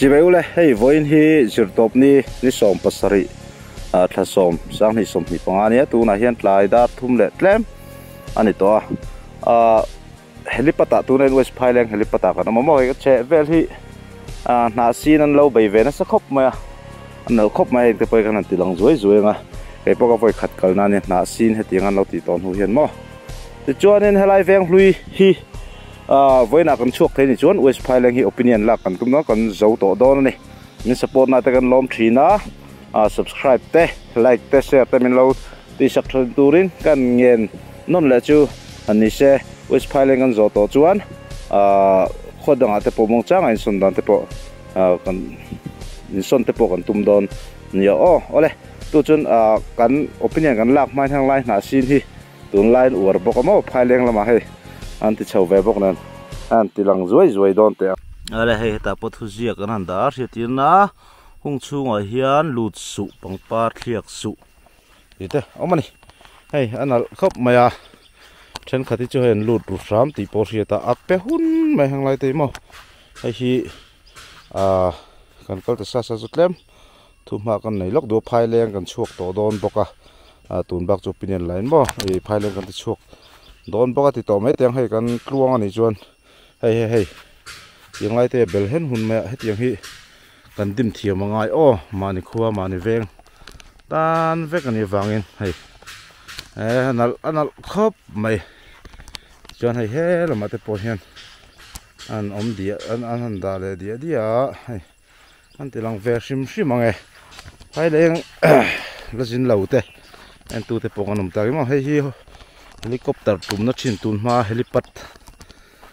Chibai ule, hei vawiin hi zirtawpni ni 17 thla 10 2025 ania, tunah hian tlai dar thum leh tlem a ni tawh a. Helipad ah tuna in West Phaileng helipad ah kan awm a maw hei ka chheh vel hi hnah sin an lo bei ve nasa khawp mai a, a nalh khawp mai a heng te pawh hi kan han ti lang zuai zuai ang a, kei pawh ka vawi khat kal na ania hnah sin hetiang an lo tih tawh hnu hian maw. Tichuanin helai veng hlui hi vawiinah kan chhuak thei ni chuan West Phaileng hi opinion lak kan tum dawn kan zo tawh dawn a ni. Min support na te kan lawm thin a, subscribe te like te share te min lo tihsak thin turin kan ngen nawn leh chu a ni se. West Phaileng kan zawh tawh chuan khaw dangah te pawh muangchanga insawn dan te pawh kan insawn te pawh kan tum dawn nia aw. Awle tu chuan kan opinion kan lak hma hian lai hnah sin hi tunlaiin uar bawk a maw Phaileng lamah hei an ti chho ve bawk nen a han ti lang zuai zuai dawn teh a. Awle hei hetah pawh thuziak kan han dah a hriattirna hung chhungah hian lut suh pangpar thliak suh tih te awm a ni. Hei a nalh khawp mai a thenkhat hi chu hei an lut ru hram tih pawh hriat a a pe hun mai heng lai te hi maw hei hi ah kan kal ta sa sa chu tlem. Thuhma kan nei lawk duh a phaileng kan chhuak tawh dawn bawk a ah tun bak chu opinion la in maw ih phaileng kan ti chhuak dawn bawk a ti tawh mai teng hei kan tluang a nih chuan hei hei hei tiang lai te bel hen hun mai a hetiang hi kan dim thiam a ngai aw mahni khua mahni veng tan vek a nih avangin hei eh a nalh a nalh khawp mai chuan hei he lamah te pawh hian an awm diah an han dah leh diah diah a hei. An ti lang ve hrim hrim ang e. Phaileng la zin lo te en tu te pawh kan awm tak emaw hei hi helicopter tumna thin tun hma helipad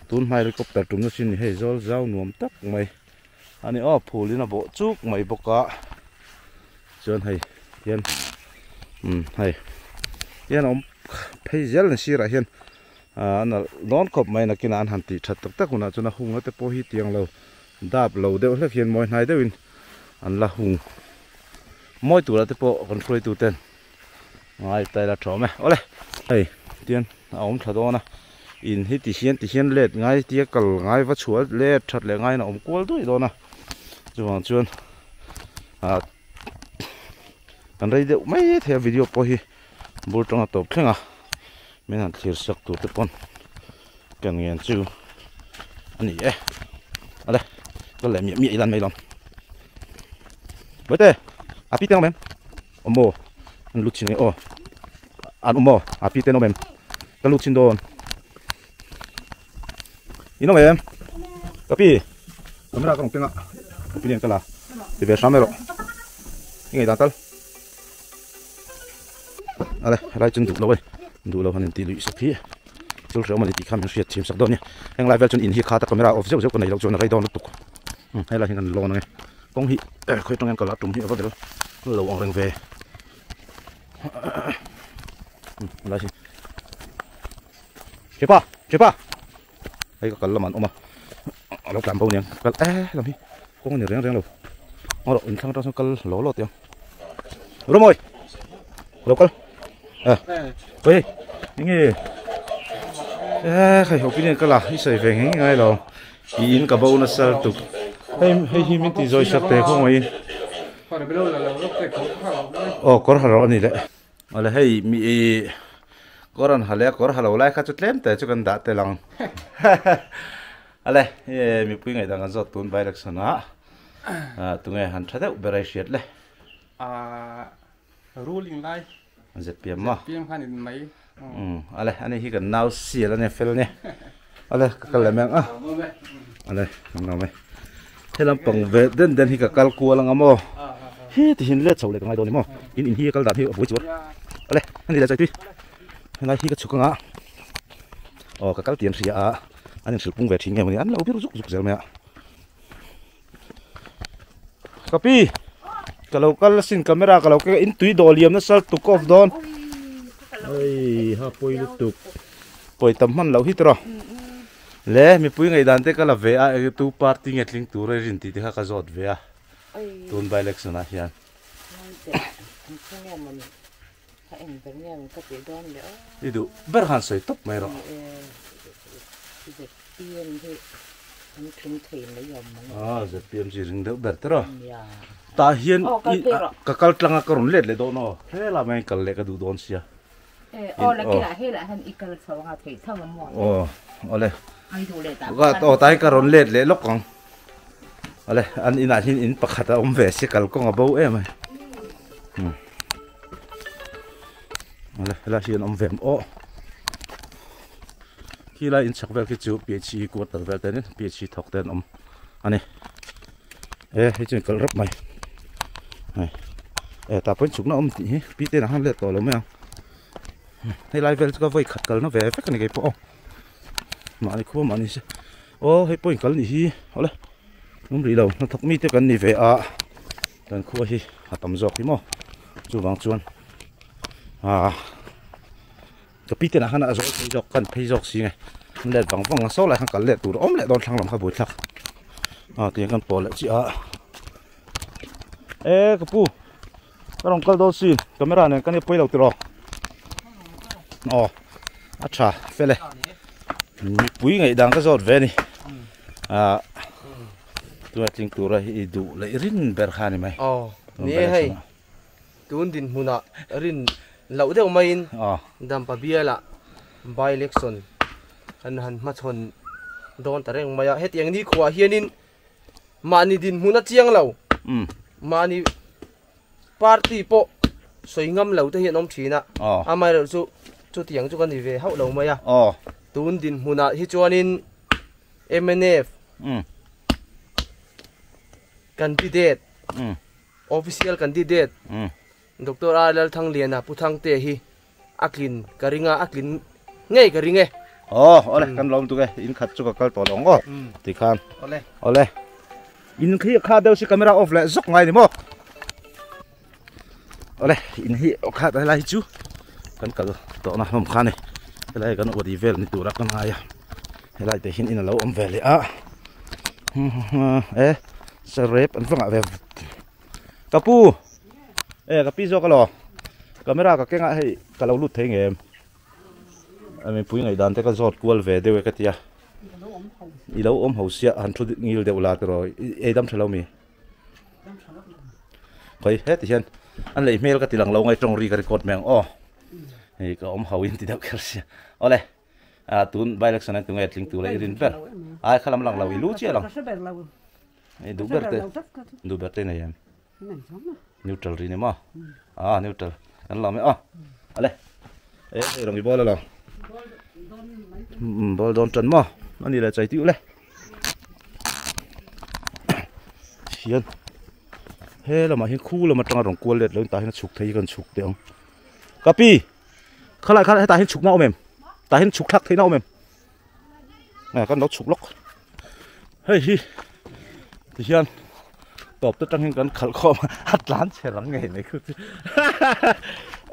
tun hma helicopter tumna thin ni hei zawl zau nuam tak mai a ni aw phul in a bawh chuk mai bawk a chuan hei hian umm hei hian a awm phei zel ni sirah hian a nalh dawn khawp mai nakinah an han tih that tak tak hunah chuan a hungna te pawh hi tiang lo. Dap lo deuh hlek hian mawi hnai deuhin an la hung mawi tura te pawh kan hruaitu ten ngai ta ila tha awm e. Awle hei tian a awm tha dawn a in hi ti hian ti hian let ngai tia kal ngai va chhuah let that leh ngaiin a awm kual duai dawn a chuvang chuan ah kan rei deuh mai thei a video pawh hi bul tanga tawp thleng a min han thlir sak tur te pawn. Kan ngen chu a ni e ale ka leh miah miah ilan mai lawm Bawihte a pi te an awm em awm maw an lut chin nge aw an awm maw a pi te an awm em ka lut chin dawn in awm em ka pi camera ka rawn keng a opinion ka la ti ve hram erawh i ngei dan tal ale helai chu an duh lo e duh lo han intih luih sak hi. Thil hrehawm a ni tih kha min hriat chhim sak dawn a ni. Heng lai vel chuan in hi khat a camera off zeuh zeuh ka nei loh chuan a rei dawn lutuk. Umm helai hi kan lawn ang e. Kawng hi eh khawi atang hian kal a tum hi a va bel lo ang reng ve. Umm helai hi. Chepa! Chepa! Hei ka kal lamah an awm a. A lo tlan bo aniang. Kal eh lam hi kawng a ni reng reng lo. Ngaw rawh inthlang atang sawn kal law law teh ang. Rumawi! Lo kal. Eh. Oi. Nge. Eh, khai opinion ka la. I sai ve nge ngai lo. I in ka bo na sal tuk. Hei hei hi min ti zoi sak te khaw mai. Oh, kor halo ani le. Ale hei mi i kor an hale kor halo lai kha chu tlem te chu kan dah tel ang. Ale mipui ngaih dan kan zawt tun by election ah. Tunge han tha deuh ber ai hriat le. Ruling lai. ZPM maw? ZPM khan in mai. Um, ale ani hi kan nau sial ania fel ania. Ale ka kal leh mai ang a. Ale kan nau mai. He lampang ve den den hi ka kal kual anga maw. He ti hin let chho leh ka ngai dawn ni maw. In in hi kal dan hi a buai chuar. Ale ani leh chaitui. Helai hi ka chhuk anga. Aw ka kal tian hria a. An inhrilh pung ve thin nge mawni an lo bir zuk zuk zel mai a. Ka pi ka lo kal asin camera ka lo keng a in tui dawh liam nasa tuk off dawn hei ha pawi lutuk pawi tam hman loh hi tawh le mipui ngaihdan te ka la ve a eng tu party nge tling tur a rin tih te kha ka zawt ve a tun by election ah hian i duh ber khan sawi tawp mai rawh. An tling thei mai awm ang. Ah ZPM chi ring deuh ber te rawh. Tah hian ka kal tlang a ka rawn let leh dawn aw. Helah mai kal leh ka duh dawn sia. Aw la kilah helah hian i kal chho anga theih tho ang maw. Aw awle. Aw tah hian ka rawn let leh lawk ang. Awle an inah hian in pakhat a awm ve sia kalkawng a bo em a. Awle helai hian awm ve ang aw. Khi lai inchhak vel khi chu PHC quarter vel te nen PHC thawk te an awm a ni e hei chu in kalh rep mai hei e tah pawhin chhukna awm tih hi pi te ah khan let tawh lo mai ang hei lai vel chu ka vawi khat kalna ve vek a ni keipawh aw mahni khua mahni se aw hei pawh in kal nih hi awle awm rih lo hnathawk mite kan ni ve a kan khua hi a tam zawk hi maw chuvang chuan ah. Ka pi te lah khan a zawl phei zawk kan phei zawk si nge an let vang vang a saw lai khan kal leh tur a awm leh dawn thlang lam kha buaithlak a tiang kan pawl leh chiah a e ka pu ka rawn kal dawn sin camera nen kan pawi lo tiraw aw a tha fel e mipui ngaihdan ka zawt ve a ni ah tunah tling tura i duh leh i rin ber kha a ni mai aw ni e hei. Tun dinhmunah rin loh deuh maiin Dampa bialah by-election kan han hmachhawn dawn ta reng mai a. Hetiang nikhuaah hianin mahni dinhmun a chiang lo, mahni party pawh sawi ngam lo te hi an awm thin a. Amaherawhchu chutiang chu ka ni ve hauh lo mai a. Tun dinhmunah hi chuanin mnf candidate Official candidate Doctor R Lalthangliana Pu Thangtea hi a tlin ka ring a, a tlin ngei ka ring e. Aw, awle kan lawm tuk e, in khat chu ka kal tawh lo ang aw tikhan. Awle. Awle. In khi kha deuh si camera off leh zawk ngai ni maw. Awle, in hi kha helai hi chu kan kal tawhna hlawm kha a ni. Helai kan uadi vel ni tura ka ngai a, helai te hian in a lo awm ve leh a. E. Sarep an va ngah ve ka pu e ka pi zawk alaw camera ka kengah hei ka lo lut thei ngem a mipui ngaihdan te ka zawt kual ve deuh e ka tia i lo awm ho sia han thu ngil deuh la tiraw ei dam tha lo mi khawi heti hian an lei hmel ka ti lang lo ngai tawng ri ka record mai ang aw hei ka awm ho in ti deuh kher sia awle. Ah tun by election ah tunge tling tur a i rin ber ai kha lam lang lo i lu chiah lang i duh ber te duh ber te nei em neutral ri ni maw ah neutral kan lam e a ale e hei rawng i ball alo ball dawn tan maw ani le chai tiu le hian he lamah hian khu lam atanga rawn kual let lo in tah hian a chhuk thei hi kan chhuk teh ang kapi Khalai kha hetah hian chhukna a awm em? Tah hian chhuk thlak theihna a awm em? Nge kan lo chhuk lawk. Hei hi tihian tawp te tang hian kan khalh khawm a, a tlan chhe rang ngei mai khu chu.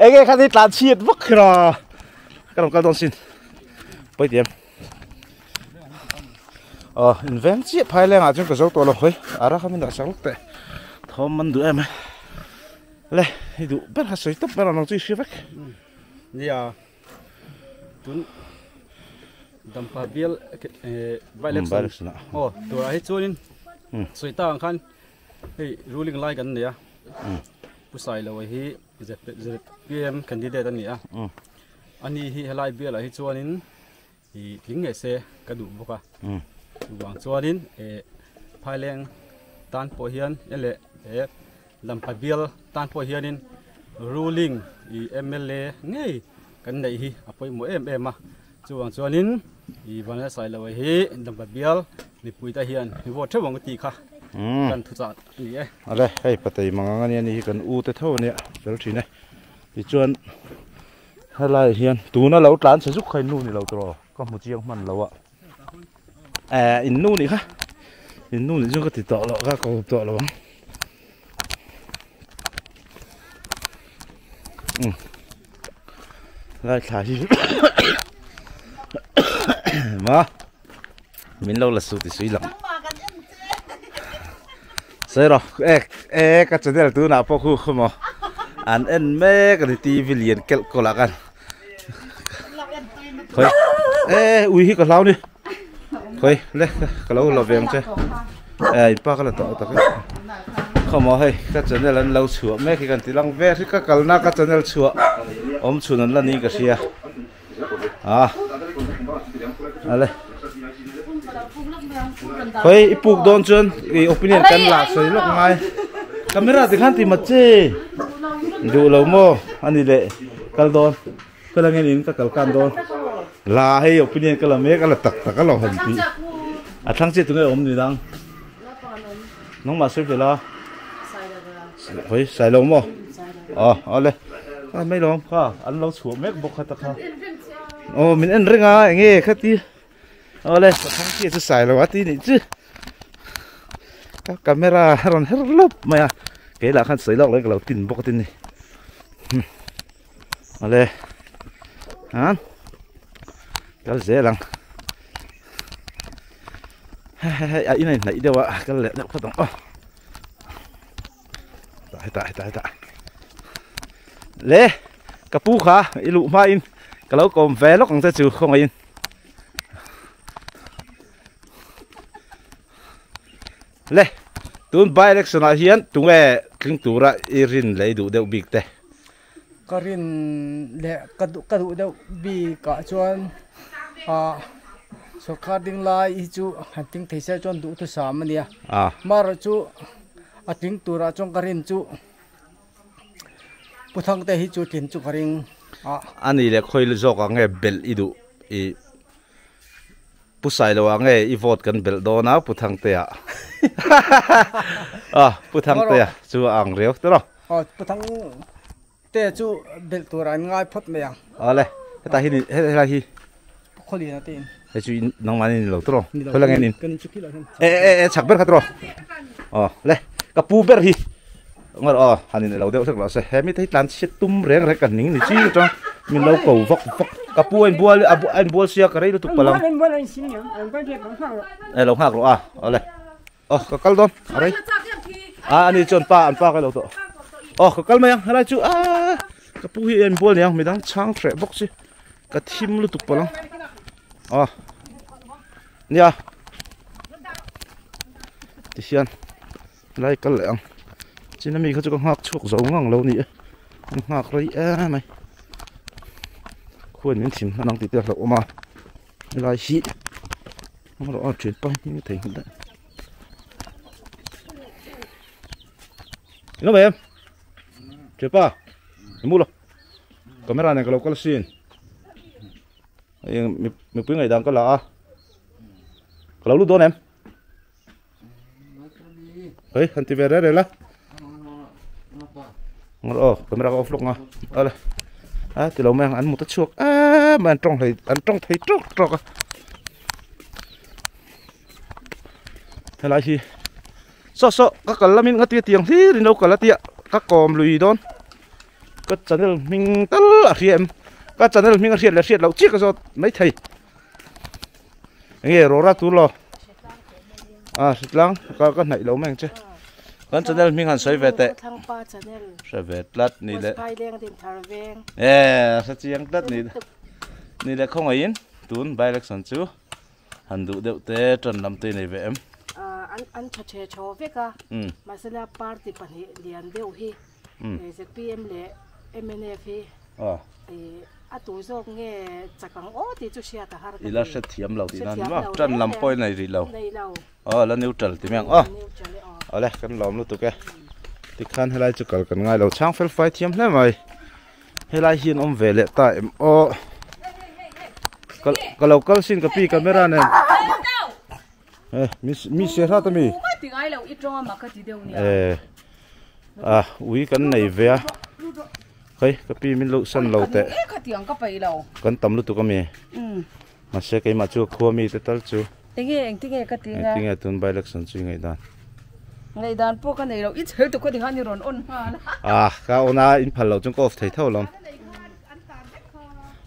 Enge kha hi tlan chhiat vak kher a. Ka rawn kal dawn sin. Pawi ti em? Aw in veng chiah phai lengah chuan ka zo tawh lo hawi. Ara kha min dah sak lawk teh. Thawm man duh em e. Le i duh ber kha sawi tawp ber ang chu i hria vek. Nia tun dampa bial by election aw turah hi chuanin sawi tak ang khan hei ruling lai kan nei a Pu Sailoa hi ZPM candidate a ni a ani hi helai bialah hi chuanin I tling ngei se ka duh bawk a. Chuvang chuanin Phaileng tan pawh hian ele he Lampa bial tan pawh hianin ruling i mla ngei kan neih hi a pawimawh em em a. Chuvang chuanin i Vanlalsailoa hi Lampa bial mipuite hian i vote theuh ang tih kha kan thuchah a ni e. Ale hei Patei Mangang ania ni hi kan u te tho ania fel thin e. Tichuan. Helai hian tuna lo tlan chhe zuk kha in nu ni lo tawh ka hmu chiang hman lo a eh in nu nih kha in nu nih chu ka ti tawh loh ka ko tawh lo ang um lai thla hi ma min lo la su ti sui lang Sawi rawh e e ka channel tunah pawh khu khu maw an en mek a ni tv lian kelh kawlh ah khan khawi e ui hi ka hlau ni Khoi le ka lo la ve ang che. Eh in pa ka la tawh tak e. Khawmaw hei ka channel an lo chhuah mek hi kan ti lang ve hri ka kalna ka channel chhuah awm chhun an la ni ka hria. Ah ale. Khoi i puk dawn chuan i opinion kan la sawi lawk ngai. Camera ti khan ti mat che. Duh lo maw ani leh kal dawn. Ka la ngen in ka kal kan dawn. La hei opinion ka la mek a la tak tak a lo han tih. A thlang chiah tunge awm ni dang. Nangmah sawi ve la. Hoi sai lo maw. Aw awle. A mai lawm kha an lo chhuah mek bawk kha ta kha. Aw min en reng a enge kha ti. Awle ka thlang chiah chu sai lo a ti nih chu. Ka camera a rawn her lawp mai a. Kei lah khan sawi lawk lo in ka lo tin bawk a tin ni. Ale han kal zel ang hei a in a inhnaih deuh a kal leh deuh phawt ang aw tah hetah hetah hetah le ka pu kha i luh hma in ka lo kawm ve lawk ang che chu khawngaih in Le, tun by election ah hian tunge tling tura i rin leh i duh deuh bik te? Ka rin leh ka duh ka duh deuh bik ah chuan ah sawrkar ding lai hi chu han tling thei se chuan duhthusam a nia. Amaherawh chu a tling turah chuan ka rin chu Pu Thangte hi chu tlin chu ka ring a. A nih leh khawi zawk ah nge belh i duh i? Pu Sailoa nge i vote kan belh dawn a Pu Thangtea a Pu Thangtea chu a ang riau te lo. Aw Pu Thangtea chu belh tur an ngai phawt mai ang. Awle heta hi helai hi Pu Khawliana te in. Hei chu in nangmah ni lo tawh khawi la nge nin. Kan in chu khi lah hian. E e e chhak ber kha tawh. Aw le ka pu ber hi Ngar aw han in lo deuh hlek lo se he mi te hi tlan chhiat tum reng reng kan ning ni chi atang min lo ko vak vak ka pu a in bual a in bual sia ka rei lutuk palang e lo nghak rawh a awle aw ka kal dawn a rei a ani chuan pa an pa ka lo tawh aw ka kal mai ang helai chu a ka pu hi a in bual niang midang chhang hreh bawk si ka thim lutuk palang aw nia tihian Lai kal leh ang. Chin ami kha chu ka nghak chhuak zo ngang lo ni e. An nghak rei em mai. Khuan min thim hman ang tih te a hlauh awm a. Helai hi rawh a thian pa hi thei nghal daih. Ilo em? Thian pa. Mu lo. Camera nen ka lo kal sin. Mipui ngaihdan ka la a. Ka lo lut dawn em? Hei han ti ve reh reh la Ngar aw camera ka off lawk nga ale a ti lo mai ang an mut a chhuak em an tawng hlei an tawng thei tawk tawk a helai hi saw saw ka kal lamin nga tia tiang hlir in lo kal a tia ka kawm lui dawn ka channel hming tal a hria em ka channel hming a hriat leh hriat loh chiah ka zawt mai thei enge rawra tur lo a hritlang ka ka hnaih lo mai ang che kan channel hming han sawi ve teh Thangpa channel hre ve tlat ni le Phai leng din thar veng e hre chiang tlat ni ni le khawngaihin tun by election chu han duh deuh te tan lam te nei ve em an an tha the thaw vek a mahsela party pahnih lian deuh hi ZPM leh MNF hi a tu zawk nge chak ang aw tih chu hriat a har ka ti. I la hrethiam lo tih nan maw? Tan lam pawh i nei rih lo. Aw la neutral ti mai ang aw. Awle kan lawm lutuk e. Tikhan helai chu kal kan ngai lo chhang fel fai thiam hle mai. Helai hian awm ve leh ta em aw. Ka lo kal sin ka pi camera nen. Eh mi mi se hrat ami. Eh ah ui kan nei ve a. Hei ka pi min lo san lo teh. Kan tam lutuk ami. Mahse keimah chu khua mi te tal chu. Enge engtinge ka ti nga. Engtinge tun by election chu i ngaihdan. Ngaihdan pawh ka nei lo i chhel tuk ka ti khan i rawn on nghal. Ah ka on a in phal loh chuan ka off thei tho lawm.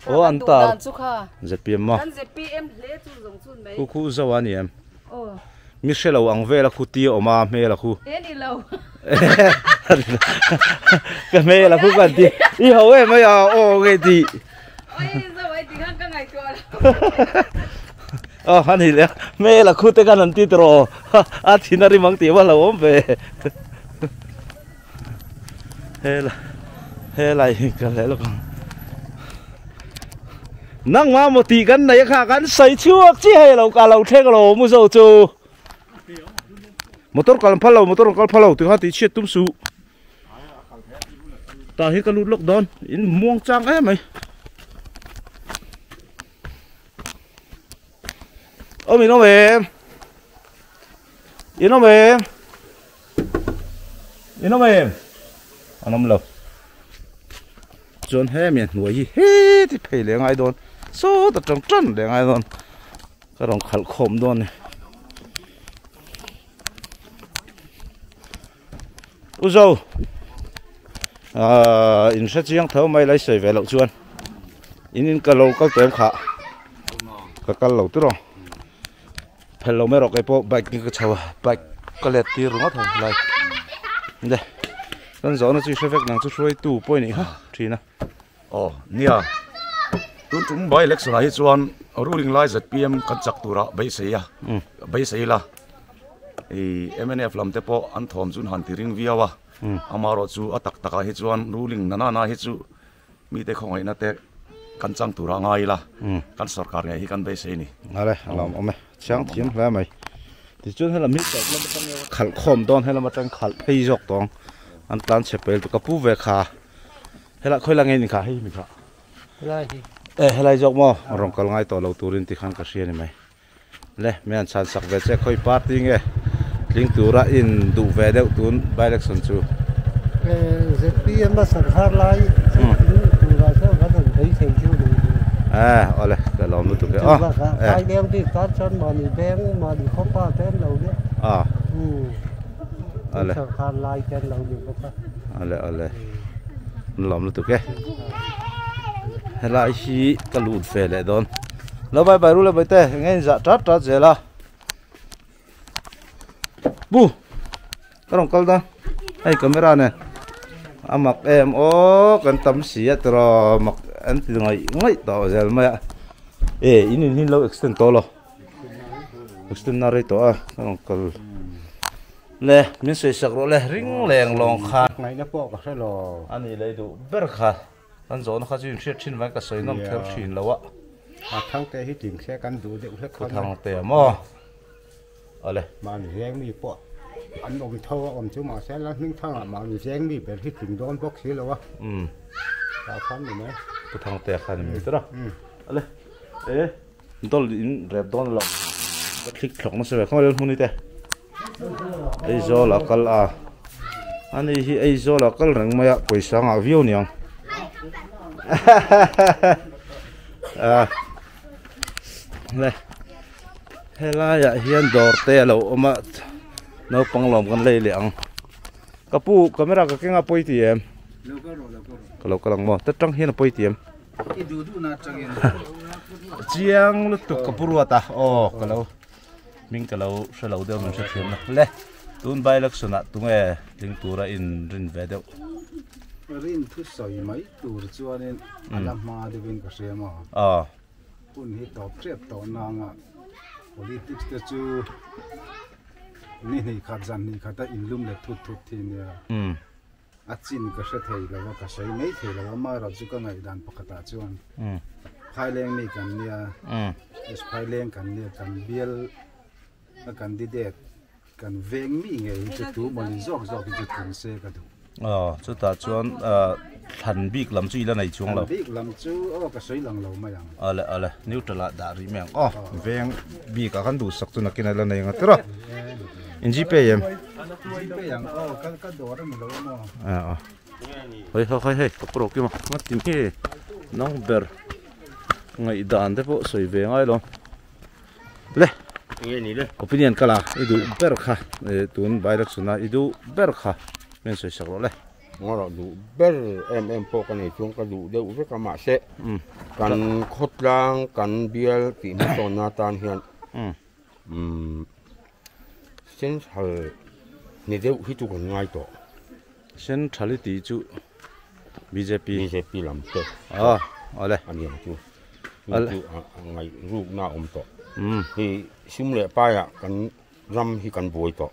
Aw an tar. Duh dan chu kha. ZPM maw? Kan ZPM hle chu zawng chun mai. Khu khu zo a ni em? Aw. Mi hre lo ang vel a khu ti a awm a hmel a khu. E ni lo. Ka hmel a khu kan ti. I ho em mai a aw nge ti. Oi zo ai ti khan ka ngaihtuah lo. Ani le me la khu te kan an ti tro a thina ri mang ti wa lo om ve hela helai ka le lo nang ma mo ti kan nei kha kan sei chuak chi he lo ka lo thek lo mu zo chu motor kal phalo motor kal phalo tu ha ti chiat tum su ta hi ka lut lok don in muang chang em mai ơ mình nó về yên nó về yên nó về anh ông lâu chuan he miền nuôi hi he thì phải lấy ngay đón số ta trồng trần lấy ngay đón cái đồng khẩu khom đón này u dâu in sát chiang thấu may lấy sợi về lậu chuan in in cái lâu cái tém khá cái cái lâu tức rồi hello mấy rồi cái bộ bike cái chào bike cái lẹt tir ngót thôi lại đây con gió nó chỉ sẽ phép nàng chút xuôi tù bôi này ha chỉ nè ồ nia tuần chúng bay election này chuan ruling lai ZPM kan chak tura bay sei a bay sei la i MNF lam te po an thom chun han tiring viawa amaro chu atak taka hi chuan ruling nana na hi chu mi te khongai na te kan chang tura ngai la kan sarkar nge hi kan bay sei ni ale alam ome chang thiam hle mai ti chun hela mi khal khom don hela ma tang khal phei jok tong an tan chepel tu kapu ve kha hela khoi la nge ni kha hi mi kha helai hi e helai jok mo rong kal ngai to lo turin ti khan ka sia ni mai le me an chan sak ve che khoi party nge tling tura in du ve deuh tun by election chu e ZPM ma sarkar lai tura cha kan han thei thei chu ni à ole ka lom lu tu ke a ai đem đi cắt chân mà đi beng mà đi không pa ten lâu đấy à ale sarkar lai ten lâu ni ko ale ale lom lu tu ke helai hi ka lut ve le don lo bai bai ru le bai te nge dạ trat trat zela bu ka rong kal da ai camera ne amak em o kan tam si atro mak an ti ngai ngai to zel mai e in in hin lo extend to lo extend na re to a ka rong kal le min sei sak ro le ring leng long kha ngai na po ka lo ani le du ber kha an zo na kha chu hriat thin vai ka soi nom ther thin lo a a thang te hi ting se kan du deuh hlek kha thang te mo ale ma ni reng mi po an om tho om chu ma se la hning thang ma ni reng mi ber hi ting don bok si lo a ta khan ni mai pu thang te kha ni mi tra ale e dol in rep don lo thlik thlok na se ve khong le hmuni te ei zo la kal a ani hi ei zo la kal reng maya poisa nga viau niang le helai ah hian dawr te a lo awm a naupang lawm kan lei leh ang ka pu camera ka kenga pawi ti em ka lo kal ang maw ta tang hian a pawi ti em chiang lutuk ka pu ruat a aw ka lo ming ka lo hre lo deuh min hre thiam la le tun by election ah tunge tling tura in rin ve deuh rin thu soi mai tur chuanin ala hma deuhin ka hria maw hun hi tawp tep tawh nanga politics te chu ni hnih khat zan hnih khat a inlum leh thut thut thi nia a chin ka hre thei lo a ka sawi mai thei lo a amaherawh chu ka ngaihdan pakhatah chuan phaileng mi kan nia yes phaileng kan nia kan bial a candidate kan veng mi ngei hi chu tu mawni zawk zawk hi chu thun se ka duh. Aw chutah chuan thlan bik lam chu i la nei chuang lo. Thlan bik lam chu aw ka sawi lang lo mai ang. Ale ale neutral ah dah rih mai ang aw veng bik ah kan duhsak chu nakin a la nei ang a tir a. In GPay em? GPay ang aw ka ka dawr a ni lo a maw. Aw hei hei hei hei ka pu ro kim a nga ti nge nang ber ngaihdan te pawh sawi ve ngai lo. Le opinion ka la i duh ber kha tun by election a i duh ber kha min sawi sak rawh le. Ngawrah duh ber em em pawh ka nei chuan ka duh deuh vek a mahse kan khawtlang kan bial tih hmasawnna atan hian central ni deuh hi chu kan ngai tawh. Central i tih chu BJP. BJP lam te a ale a ni ang chu. Chu ngaih rukna a awm tawh. Hei sum leh paiah kan ram hi kan buai tawh.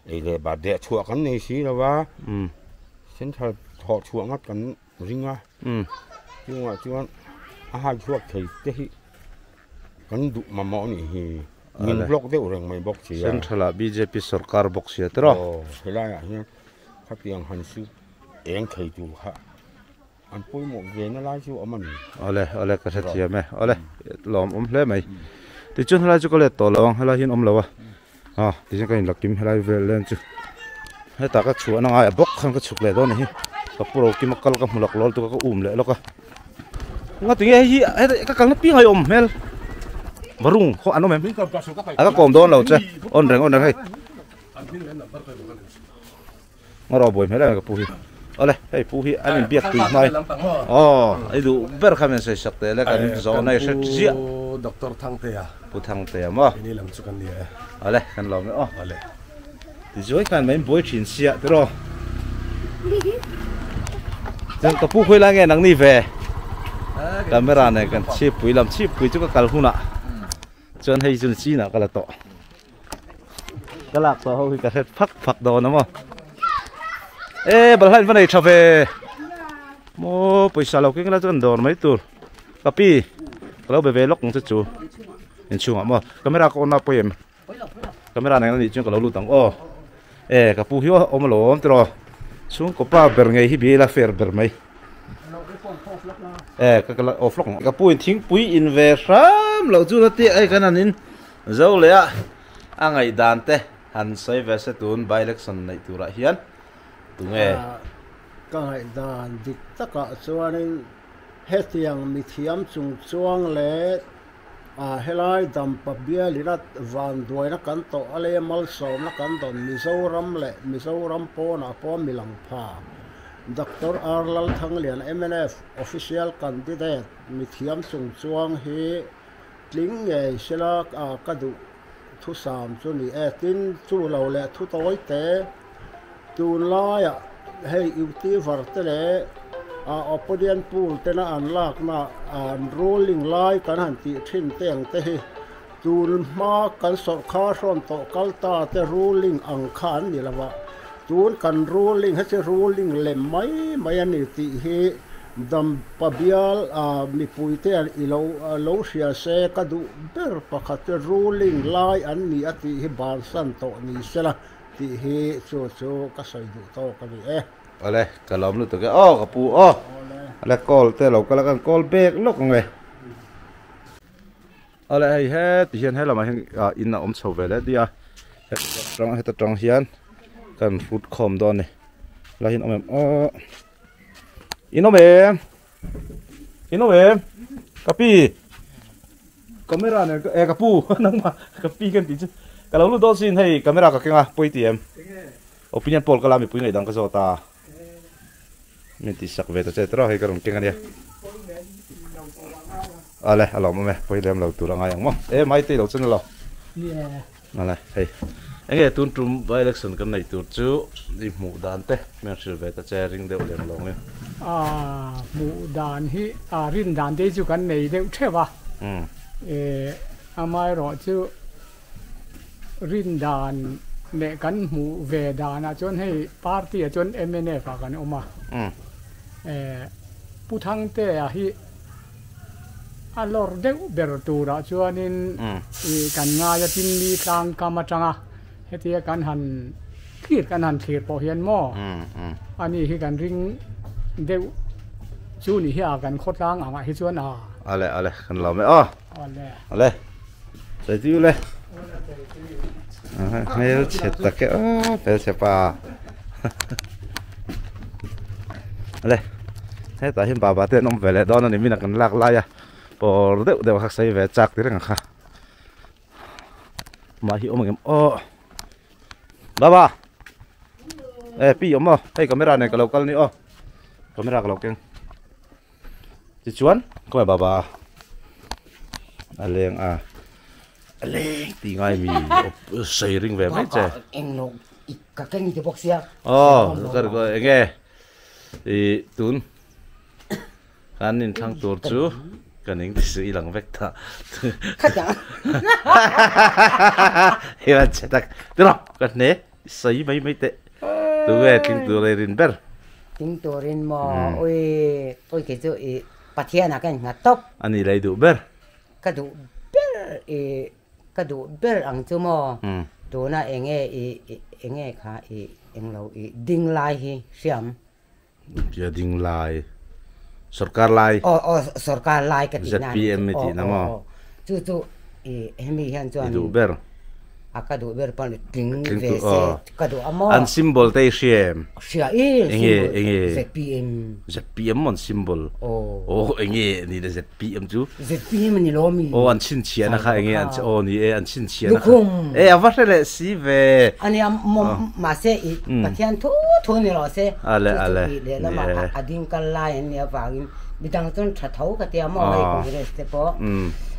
Ei leh bat deh chhuah kan nei si lo va, central thawh chhuah ngat kan ring a, chungah chuan a hai chhuak thei te hi kan duh mamawh a nih hi. Min block deuh reng mai bawk si a. Central ah bjp sorkar bawk si a tiraw? Aw, helaiah hian khatiang han su eng thei tur kha an pawimawh ve na lai chu a awm a ni. Awle, awle ka hrethiam e, awle lawm awm hle mai. Tichuan helai chu ka let tawh lo ang, helai hian awm lo a, a tichuan ka inlakim helai vel len chu hetah ka chhuah na ngai a bawk khan ka chhuk leh dawn a ni hi, ka pu Rokima kal ka hmu lak lawl tuk a ka um leh lawk a, ngatinge hei hi heta ka kalna piang a awm hmel varung khaw an awm em a ka kawm dawn lo che awn reng awn reng hei. Ngarawh buai hmel em ka pu hi. Awle hei pu hi an inbiak tui hmai. Aw i duh ber kha min sawi sak teh le kan zawhna i hre ziah. Pu Doctor Thangtea. Pu Thangtea maw? Ini lam chu kan ni e. Awle kan lawm e aw. Awle. Tizuai khan mai buai thin sia tiraw. Chuan ka pu khawi lai nge nang ni ve. Camera nen kan chhipui lam chhipui chu ka kal hunah chuan hei chu chinah ka la tawh. Ka lak tawh ho hi ka hret phak phak dawn a maw. E balhla in va nei tha ve. Maw pawisa lo keng ila chuan dawr mai tur. Ka pi ka lo be ve lawk ang che chu. Inchhungah maw camera ka on a pawi em. Camera nen anih chuan ka lo lut ang aw. E ka pu hi awm alawm tiraw. Chhungkaw pa ber ngei hi bia ila fair ber mai. E ka ka la off lawk ang. Ka pu in thingpui in ve hram loh chu la tih ai kan han in zo leh a. A ngaihdan te han sawi ve se tun by election neih turah hian tunge? Ka ngaihdan dik takah chuanin hetiang mithiam chungchuang leh helai dampa bialina vanduaina kan tawh a leh malsawmna kan dawn Mizoram leh Mizoram pawnah pawh milang pha Doctor R Lalthanglian mnf official candidate mithiam chungchuang hi Tling ngei sela ka duh thusam chu ni e. Tin, chu lo leh thu tawi te, tunlaiah hei Utiver te leh Opinion poll tena an lakna an ruling lai kan han tih thin te ang te hi tun hma kan sawrkhar hrawn tawh kal ta te ruling ang kha an ni lo a, tun kan ruling heti ruling lem mai mai a ni tih hi Dampa bial a mipuite an i lo lo hria se ka duh ber pakhat chu ruling lai an ni a tih hi bansan tawh ni sela tih hi chu chu ka sawi duh tawk a ni e. Awle, ka lawm lutuk e. Aw ka pu aw. Awle call te lo kal a kan call bek lawk ang e. Awle hei heti hian helamah hian in a awm chho ve leh nia. Heta tang hian kan hrut khawm dawn a ni. Helai hian awm em aw. In awm em? In awm em? Ka pi. Camera nen e ka pu nangmah ka pi kan tih chu. Ka lo lut dawn sin hei camera ka keng a pawi ti em? Opinion poll ka la mipui ngei dang ka zawt a. Min tih sak ve ta che tiraw hei ka rawn keng a nia. Ale a lawm awm e pawi lem lo tur a ngai ang maw. E mai te i lo chen a lo. Ale hei enge tun tum by election kan neih tur chu i hmuh dan te hmel hrilh ve ta che ring deuh lem lo nge. A hmuh dan hi a rin dan te hi chu kan nei deuh theuh a e amaherawh chu rin dan leh kan hmuh ve danah chuan hei party ah chuan mnf ah kan awm a e Pu Thangtea hi A lawr deuh ber turah chuanin ih kan ngai a tin mi tlang kam atanga hetia kan han thlir kan han thlir pawh hian maw ani hi kan ring deuh chu ni hi a kan khawtlang angah hi chuan a. Ale ale kan lawm e aw. Ale. Ale sawi tiu le. Hmel chhe tak e aw hmel chhe pa. Ale hetah hian baba te an awm ve leh dawn a ni mina kan lak lai a pawr deuh deuh kha sawi ve chak ti reng ang kha mah hi awm ang em aw baba e pi awm aw hei camera nen ka lo kal ni aw camera ka lo keng tichuan khawnge baba a leng a a leng tih ngai mi sawi ring ve mai che ka keng ti bawk sia aw ka ri enge i tun kan inthlang tur chu Ka ning ti su i lang vek ta. Khatiang. I van che tak. Tiro ka hne i sawi mai mai teh. Tunge tling tur ei rin ber. Tling turin maw ui ui kei chu i Pathian ah ka innghat tawp. Ani lei duh ber. Ka duh ber i ka duh ber ang chu maw tuna enge i enge kha i englo i ding lai hi hriam. Kia ding lai sorkar lai. Aw aw sorkar lai ka tih na ZPM i tih na maw. Chu chu i hemi hian chuan i duh ber. A ka duh ber pawh tling ve se ka duh a maw. An symbol te i hria em? Hria i symbol enge ZPM. ZPM maw an symbol? Aw. Aw enge ni le ZPM chu? ZPM a ni lo mi? Aw an chhinchhiahna kha enge an aw ni e an chhinchhiahna kha. Lukhum. E a va hre leh si ve. A nia maw mahse i Pathian thu thu ni rawh se. Ale ale. Chu chu i lehlamah a ding kal lai an nih avangin midang chuan tha tho ka tia maw hei Congress te pawh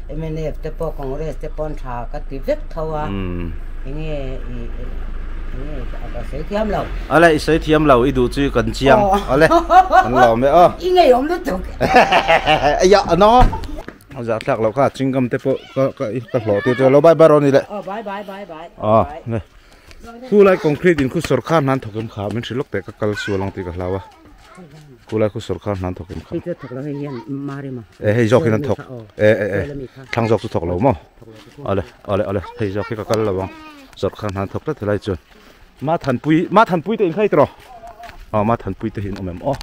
mnf te pawh Congress te pawh an tha ka ti vek tho a enge i enge ka sawi thiam lo. Ale i sawi thiam lo i duh chu kan chiang ale kan lawm e aw. I ngeiawm lutuk. Aya ano a zah thlak loh kha chewing gum te pawh ka ka ka hlawh tir chu lo bye bye rawh ni le. Aw bye bye bye bye. Aw le khulai concrete in khu sawrkar hnan thawk em kha min hrilh lawk teh ka kal sual ang tih ka hlau a. Khulai khu sawrkar hnan thawk em kha. Hei chu thawk lo hei hian Marima. E hei zawk in an thawk. E e e thlang zawk chu thawk lo maw. Ale ale ale hei zawk hi ka kal lo ang. Sawrkar hnan thawk tlat helai chuan. Ma thanpui ma thanpui te in kha i tawh. Aw ma thanpui te hi an awm em aw.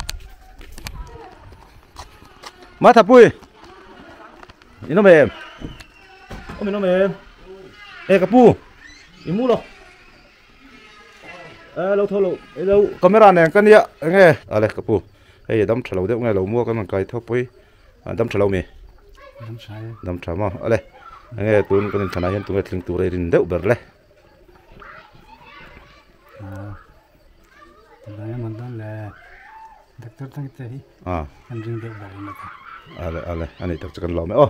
Ma thanpui in awm em? Awm in awm em? E ka pu i mu lo. E lo tho lo e lo camera nen ka nia enge ale ka pu hei dam tha lo deuh nge lo mua kan rawn kai tho pawh hi dam tha lo mi dam tha e dam tha maw ale enge tun kan inthlan ah hian tunge tling tur a i rin deuh ber le tunlai a man dawn le doctor thang te hi kan ring deuh ber in a ta ale ale ani tak chu kan lawm e aw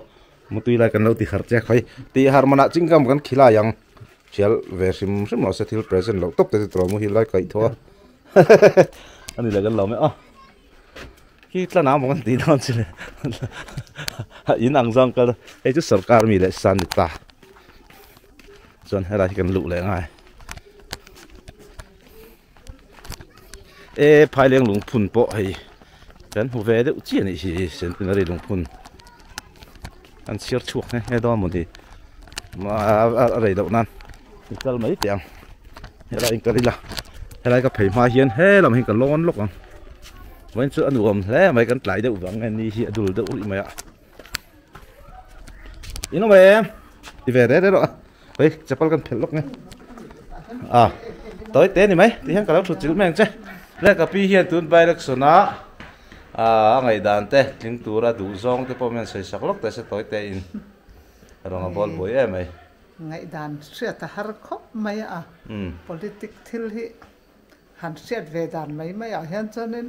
mutui lai kan lo ti harh che khawi tih harh manah chingam kan khilai ang. Thial ve hrim hrim lo se thil present loh tawp te chu tawh muhil lai kaih thaw a ani leh kan lo mai a khi tlan ang bawk an tih dawn chu le in ang zawng kal hei chu sorkar mi leh san ni ta chuan helai hi kan luh leh ngai e phaileng lungphun pawh hei kan hmu ve deuh chiah a nih hi centenary lungphun. An chhiar chhuak nghe nghe dawn mawni a rei loh nan i kal mai teh ang helai in kal ila helai ka phei hma hian helam hi ka lawn lawk ang vawiin chu a nuam hle mai kan tlai deuh vang nge ni hi a dul deuh rih mai a in awm em ti ve reh reh rawh a hei chapal kan phelh lawk nge a tawi te ni mai ti hian ka lo thut chilh mai ang che le ka pi hian tun by election a. A ngaihdan te tling tura duh zawng te pawh mian sawi sak lawk teh se tawi te in rawng a bawl buai em mai. Ngaihdan hriat a har khawp mai a, politic thil hi han hriat ve dan mai mai ah hian chuanin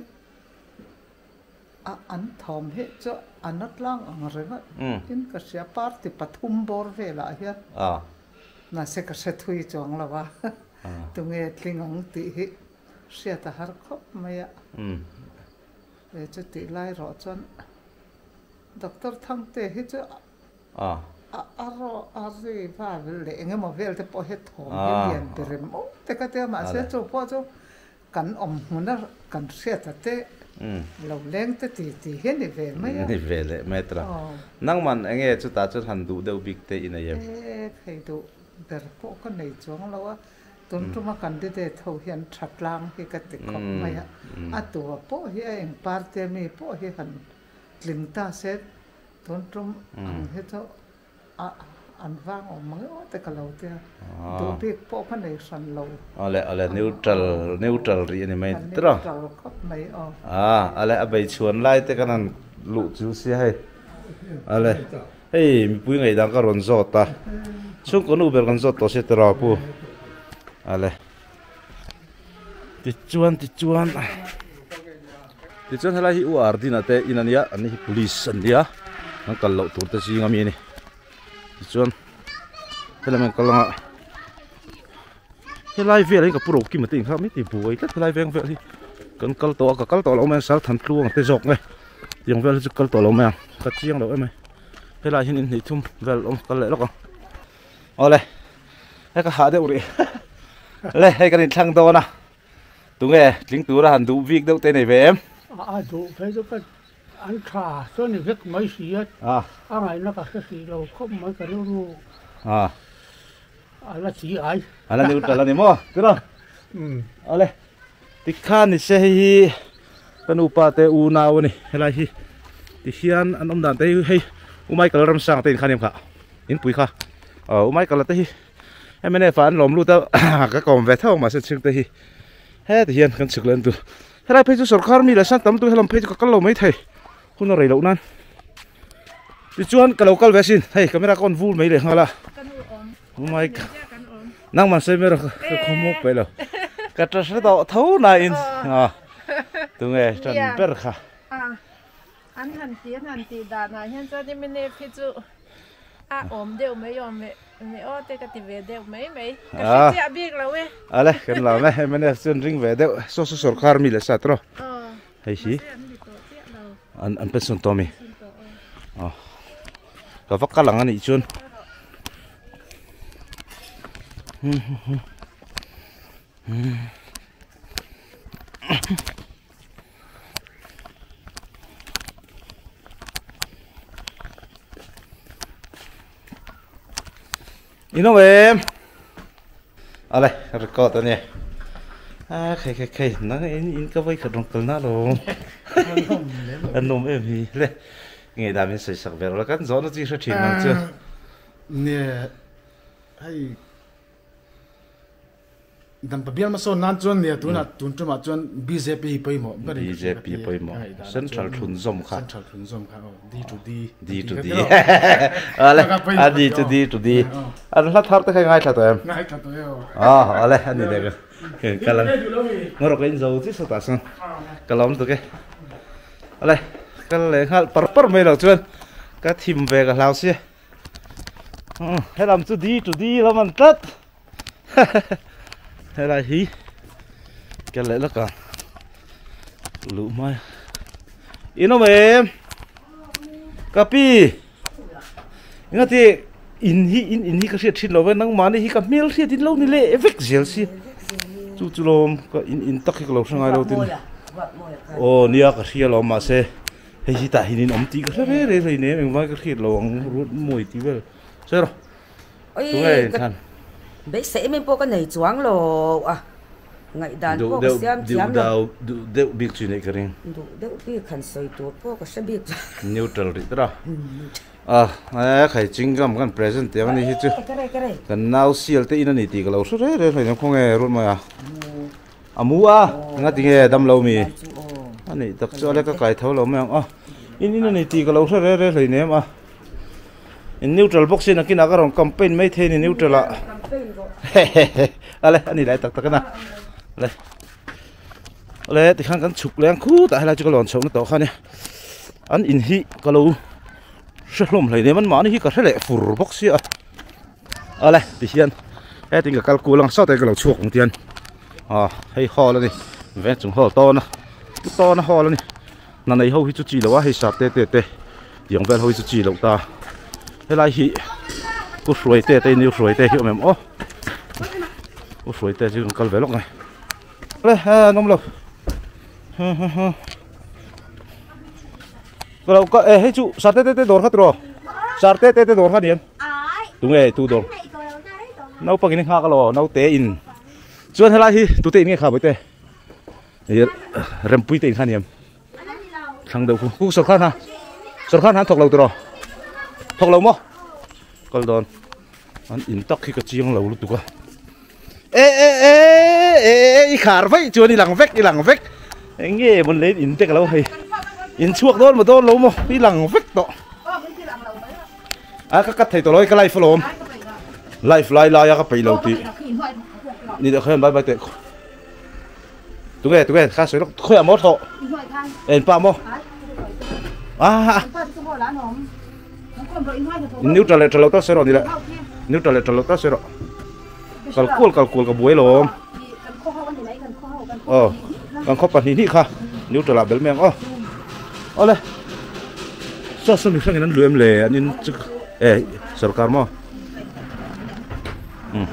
a an thawm hi chu a na tlang ang ringawt in ka hria, party pathum bawr velah hian mahse ka hre thui chuang lo a, tunge tling ang tih hi. Hriat a har khawp mai a. E chutih lai rawh chuan Doctor Thangte hi chu a a rawh a ri va leh eng emaw vel te pawh hi thawm hi lian ber em awm te ka tia mahse chu pawh chu kan awm hmun a kan hriat a te lo leng te ti ti hi a ni ve mai a. Ni ve leh mai tura. Nangman eng nge chutah chuan han duh deuh bik te i nei em? E thei duh ber pawh ka nei chuang lo a. Tun tuma candidate ho hian tha tlang hi ka ti khawp mai a, a tua pawh hi a eng party a mi pawh hi han tling ta se tun tum ang hi chu a an vang awm mang emaw te ka lo tia, duh bik pawh ka nei hran lo. Awle awle neutral neutral rih a ni mai ti tawh. Neutral khawp mai aw. A ale a bei chhuan lai te kan han luh chu sia hei ale. Hei mipui ngaihdang ka rawn zawt a, chhungkaw nu ber kan zawt tawh se tiraw pu ale tichuan tichuan tichuan helai hi u Ardina te in ania an ni hi police an nia an kal loh tur te zing ami a ni tichuan helai an kal anga helai vel hi ka pu Rokima te inkhak mai ti buai tlat helai veng vel hi kan kal tawh a ka kal tawh lo mai a sal than tluang te zawk nge tiang vel hi chu kal tawh lo mai ang ka chiang lo em mai. Helaiah hian in hnih thum vel awm kal leh lawk ang. Awle hei ka hah deuh rih le hei kan inthlang dawn a tunge tling tura han duh bik deuh te nei ve em? A duh phei chu ka an tha chuan ni vek mai si a, a ngaihna ka hre hrih lo khawp mai ka rilru a la chi ai. A la neutral a ni maw tiraw? Awle tikhan ni se hei hi ka nupa te unau a ni helai hi tihian an awm dan te hi hei U Michael Ramsang te inkhan em kha inpui kha aw U Michael a te hi mnf ah an lawm lut a ka kawm ve tho mahse chhing te hi heti hian kan chhuk leh an tur helai phei chu sorkar mi leh san tam tu helam phei chu ka kal lo mai thei hun a rei loh nan tichuan ka lo kal ve asin hei camera ka on vur mai leh nghal a U Michael nangman sawi mai rawh ka khawmawk peih lo ka ta hre tawh tho nain a tunge tan ber kha. An han ti an han tih danah hian chuan mnf hi chu a awm deuh mai awm e me aw te ka ti ve deuh mai mai ka hre chiah bik lo e. Ale kan lam e mnf chu an ring ve deuh saw saw sorkar mi leh sa tawh hei hi an an pension tawh ami aw ka va kal ang anih chuan In awm em? Ale, record a ni. A khai khai khai, nang in in ka vawi khat rawn kal na lo. An awm em hi le. Nge dan min sawi sak ve lo la kan zawhna chi hre thin nang chu. Nge hei Dampa bial hmasawn nan chuan nia tunah tun tumah chuan bjp hi pawimawh ber in ka hria ka ti a. Bjp pawimawh. Central thlunzawm kha. Central thlunzawm kha aw D to D. D to D. Ale a D to D to D. An hla thar te kha i ngaithla tawh em? Ngaithla tawh e aw. Aw ale ani leh ka kal ang. Ngarawh ka in zo chi sawtah chuan ka lawm tuk e. Ale kal leh nghal par par mai loh chuan ka thim ve ka hlau sia. Helam chu D to D lam an tlat. Helai hi ka leh lawk ang luh hmai in awm em ka pi engati in hi in in hi ka hriat thin lo ve nangmahni hi ka hmel hriat in lo ni leh vek zel si chu chu lawm ka in in tak hi ka lo hre ngai lo tin aw nia ka hria lo mahse hei hi tah hian in awm tih ka hre reng reng hleinem engvai ka hriat lo ang ruat mawi tih vel sawi rawh. Oi ka beisei em em pawh ka nei chuang lo a, ngaihdan pawh ka siam thiam lo. Duh deuh bik chu i neih ka ring. Duh deuh bik han sawi tur pawh ka hre bik chuang. Neutral rih tawh a. A e khai chingam kan present tiang ani hi chu. Kan nau sial te in ani tih ka lo hre reng reng hleinem khawnge rut mai a. A mu a engati nge dam lo mi. Ani tak chu ale ka kai tho lo mai ang a. In in ani tih ka lo hre reng reng hleinem a. In neutral bawk sin akinah ka rawn campaign mai thei ni neutral ah ale ani lai tak tak ana le le tikhan kan chhuk leng khutah helai chu ka lawn chhoh na tawh kha ania an in hi ka lo hre hlawm hlei nem an mahni hi ka hre leh fur bawk sia ale tihian hetin ka kal kual ang sawtah ka lo chhuak ang tian ah hei hall ani veng chung hall tawn a tawn a hall ani. Hna nei ho hi chu chi lo a, hei sar te te te tiang vel ho hi chu chi loh ta. Helai hi U Hruai te te in U Hruai te hi awm em aw. U Hruai te chu kan kal ve lawk mai. Le ha an awm lo. Ha ha ha. Ka lo ka e hei chu sar te te te dawr kha tiraw. Sar te te te dawr kha ni em? Tunge tu dawr. Naupang in nghak alo naute in. Chuan helai hi tute in nge kha bawihte. Rempui te in kha ni em thlang deuh khu khu sawrkar hna sawrkar hna an thawk lo tiraw thawk lo maw kal dawn an in tak hi ka chiang lo lutuk a e e e e e i khar vaih chuan i lang vek i lang vek eng nge mawn le in te ka lo hei in chhuak dawn maw dawn lo maw i lang vek tawh a ka cut thei tawh lo hei ka live alawm live lai lai a ka peih lo tih ni deuh khan bye bye teh. Tunge tunge kha sawi lawk khawiah maw thawh en pa maw ah neutral leh tha lo ta sawi rawh ni le neutral leh tha lo ta sawi rawh kal kual kal kual ka buai lawm aw kan khaw pahnih hnih kha neutral ah bel mai ang aw awle. Saw saw mi hrangin an luh em le an in chu e sorkar maw umm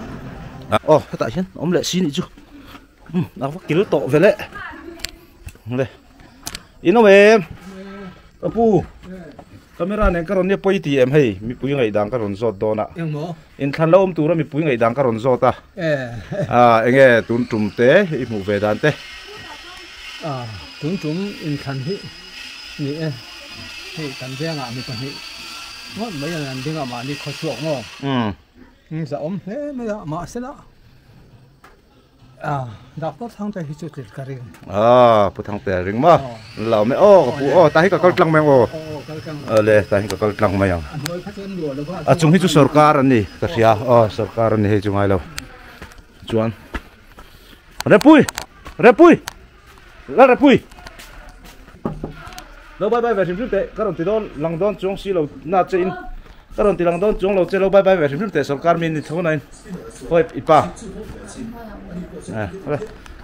aw hetah hian awm leh si nih chu umm a va kil tawh ve le le in awm em ka pu camera nen ka rawn nia pawi ti em hei mipui ngaihdan ka rawn zawt dawn a inthlan lo awm tura mipui ngaihdan ka rawn zawt a a enge tun tum te i hmuh ve dan te tun tum inthlan hi ni e hei kan vengah mi pahnih ngawt mai an ding a mahni khawchhuak maw zahawm hle mai a mahsela Ah, Doctor Thangte hi chu tlir ka ring. Ah, Pu Thangte a ring maw? Lo mai aw, ka pu aw, ta hi ka kal tlang mai ang aw. Ale, ta hi ka kal tlang mai ang. A hnuai kha chu an luah lo va. A chung hi chu sorkar an ni, ka hria. Aw, sorkar an ni hei chu ngai lo. Chuan Repui! Repui! La Repui! Lo bye bye ve hrim hrim teh, ka rawn ti dawn lang dawn chuang si lo na che in ka rawn ti lang dawn chuang lo che lo bye bye ve hrim hrim teh sorkar mi ni tho na in hawi i pa eh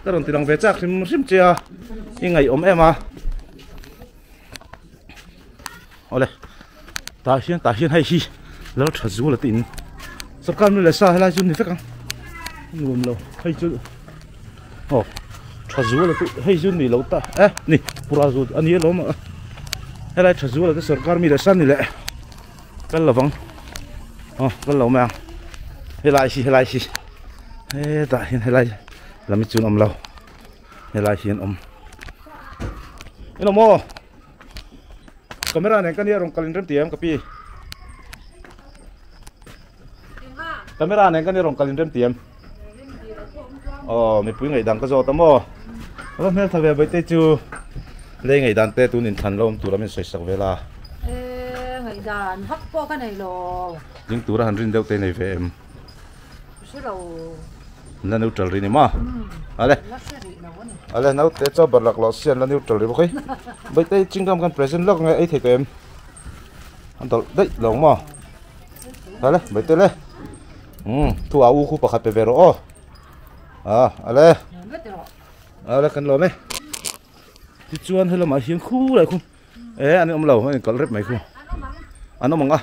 ka rawn ti lang ve chak hrim hrim che a i ngaih awm em a awle tah hian tah hian hei hi lo tha zul a ti in sorkar mi leh sa helai chu ni vek ang nuam lo hei chu aw tha zul a ti hei chu ni lo ta eh ni pura zul a ni alawm a helai tha zul a te sorkar mi leh sa ni leh kal lovang aw kal lo mai ang helai hi helai hi hetah hian helai lam hi chu an awm lo helai hi an awm eng maw. Camera nen ka nia rawn kalin rem ti em ka pi. Camera nen ka nia rawn kalin rem ti em. Aw mipui ngaihdan ka zawt a maw. Ava hmel tha ve baite chu lei ngaihdan te tun inthlan lo awm tur a min sawi sak vel a. E ngaihdan vak pawh ka nei lo. Ding tura han rin deuh te nei ve em. Hre lo. La neutral ri ni maw? Ale. La hre rih lo a ni. Ale naute chaw bar lak loh sian la neutral ri bawk hei. Baitei chingam khan present lawk nge ei thei tawh em? An dawlh daih lo maw? Ale baite le. Um thu a u khu pakhat pe ve rawh aw. Ah ale. Ale kan lawm e. Tichuan helamah hian khu lai khu e an awm lo an inkal rep mai khu an awm ang a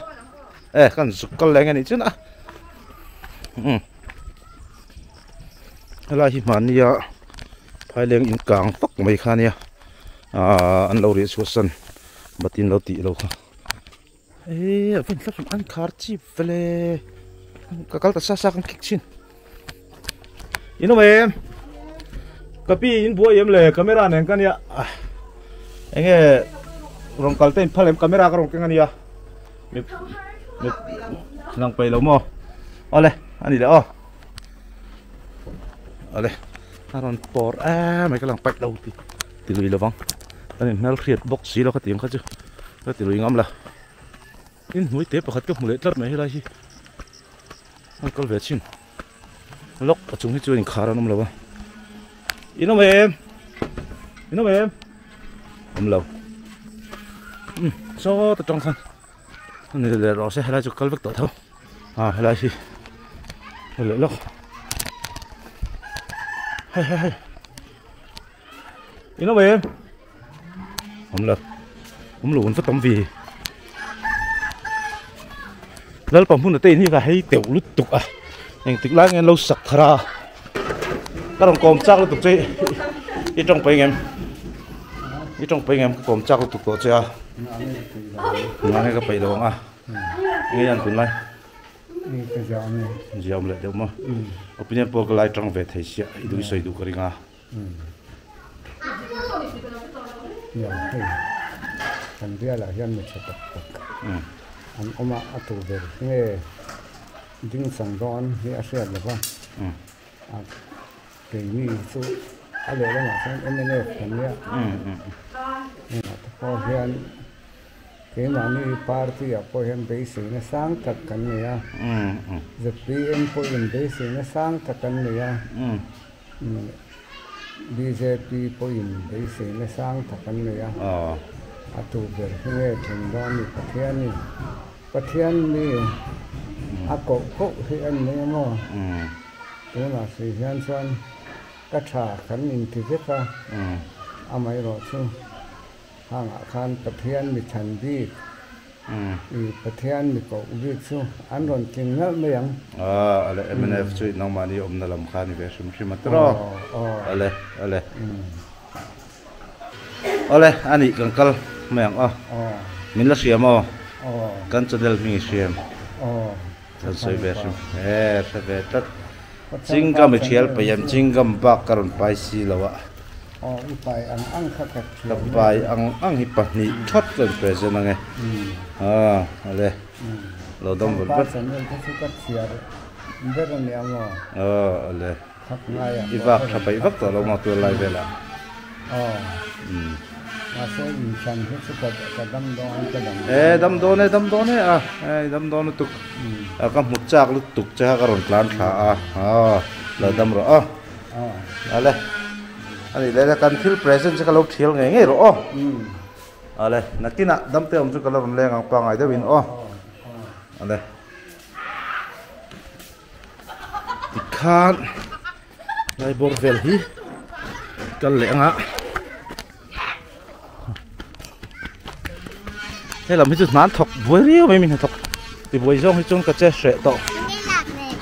e kan zuk kal leng anih chuan a um helai hi hmahnia phaileng in kang vak mai kha ania ahh an lo riah chhuah san batin lo tih lo kha e a van thlap an khar chip vele ka kal ta sa sa kan kik chin in awm em ka pi in buai em le camera nen ka nia enge rawn kal te in phal em camera ka rawn keng ania mi mi lang peih lo maw awle ani le aw awle a rawn pawr em mai ka lang paih lo ti ti lui lovang kan in hmel hriat bawk si lo kha tiang kha chu ka ti lui ngam la. In hnuai te pakhat ka hmu leh tlat mai helai hi an kal ve chin lawk a chung hi chuan inkhar an awm lo a in awm em in awm em awm lo um saw ta tang khan ani leh rawh se helai chu kal vek tawh tho a helai hi leh lawk hei hei hei in awm em awm lo awm lo an va tam ve lalpa hmun ate in hi ka hei teuh lutuk a engtik lai nge an lo sak thar a ka rawn kawm chak lutuk che i tawng paih ngem i tawng paih ngem ka kawm chak lutuk tawh che a nge ka paih lo ang a nge an tunlai ziah awm leh deuh maw opinion poll ka lai tang ve thei sia i duh i sawi duh ka ring a. Hei kan bialah hian mi tha tak tak an awm a, a tu ber nge ding chang dawn hi a hriat lo va, a keini chu a lehlamah chuan mnf kan nia, engah te pawh hian keimahni party ah pawh hian beiseina sang tak kan nei a, zpm pawhin beiseina sang tak an nei a. Bjp pawhin beiseina sang tak an nei a, a tu ber hi nge thleng dawn ni Pathian in Pathian mi a koh koh hi a ni emaw tunah hrih hian chuan ka tha kan inti vek a, amaherawhchu hangah khan Pathian mi than bik. Pathian mi koh bik chu an rawn tling nalh mai ang. Ale mnf chu nangmahni awmna lam kha a ni ve hrim hrim a tiraw? Ale ale. Awle a nih kan kal mai ang aw. Min la hria maw? Kan channel hming i hria em? Kan sawi ve hrim e hre ve tlat. Chingam i thial paih em? Chingam bak ka rawn pai si lo a. Ka pai ang ang hi pahnih thawt ka in present ang e. Awle lo dam vat vat. Awle. I vak tha paih vak tawh lo maw tual lai velah? E dam dawn e dam dawn e a e dam dawn lutuk a ka hmu chak lutuk che kha ka rawn tlan thla a aw lo dam rawh aw ale ani leh kan thil present che ka lo thial ngei ngei rawh aw ale nakinah dam te awm chu ka la rawn leng ang pangai deuhin aw ale. Tikhan lai bawr vel hi kal leh anga helam hi chu hnan thawk buai riau mai mi hnathawk ti buai zawng hi chuan ka che hreh tawh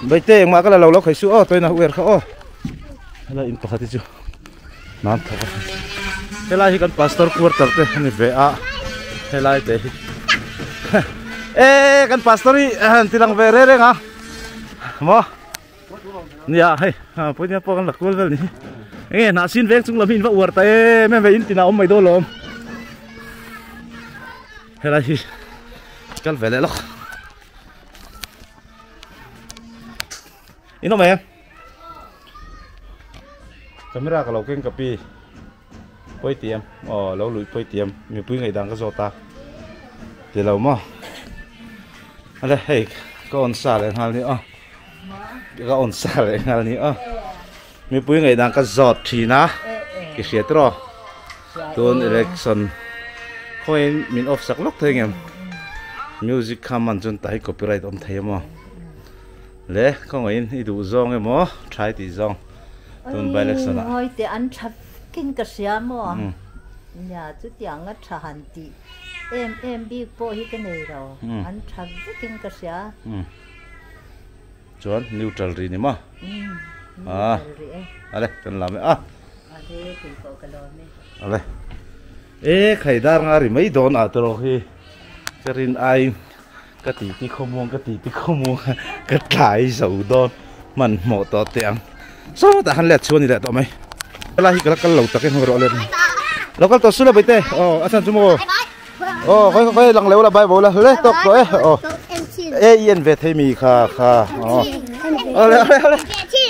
baite engmah ka la lo lo khai su aw toina uer kha aw helai in pakhat hi chu hnan thawk a helai hi kan pastor quarter te ani ve a helai te hi e kan pastor hi han ti lang ve reng reng a maw nia hei pawimawh pawh kan la kual vel ni hi enge hnah sin veng chung lam hi in va uar ta em em ve in tinah awm mai dawn lawm helai hi kal ve leh lawk in awm em camera ka lo keng ka pi pawi ti em aw lo luih pawi ti em mipui ngaihdan ka zawt a ti lo maw ale hei ka on sa leh nghal ni aw ka on sa leh nghal ni aw mipui ngaihdan ka zawt thin a i hriat rawh tun election khawiin min off sak lawk thei ngem music kha man chuan tah hi copyright awm thei emaw le khawngaihin i duh zawng emaw tha i tih zawng tun by election ah. Ngawi teh an tha vekin ka hria maw? Nia chutiang a tha han tih em em bik pawh hi ka nei lo, an tha vekin ka hria. Chuan neutral ri ni maw? Neutral ri e. Ale kan lam e a. Ale kei pawh ka lawm e. Ale e khaidar nga ri mai dawn ah tawh hi ka rin aiin Ka ti ti khawmuang ka ti ti khawmuang ka tlai zo dawn hmanhmawh tawh teh ang sawtah han let chhuah a ni leh tawh mai helai hi ka la kal lo tak e hmu rawh let lo kal tawh sula baite aw a chhan chu maw aw khawi khawi lang leu la bible la hle tawk tawh e aw e i en ve thei mi kha kha aw ale ale ale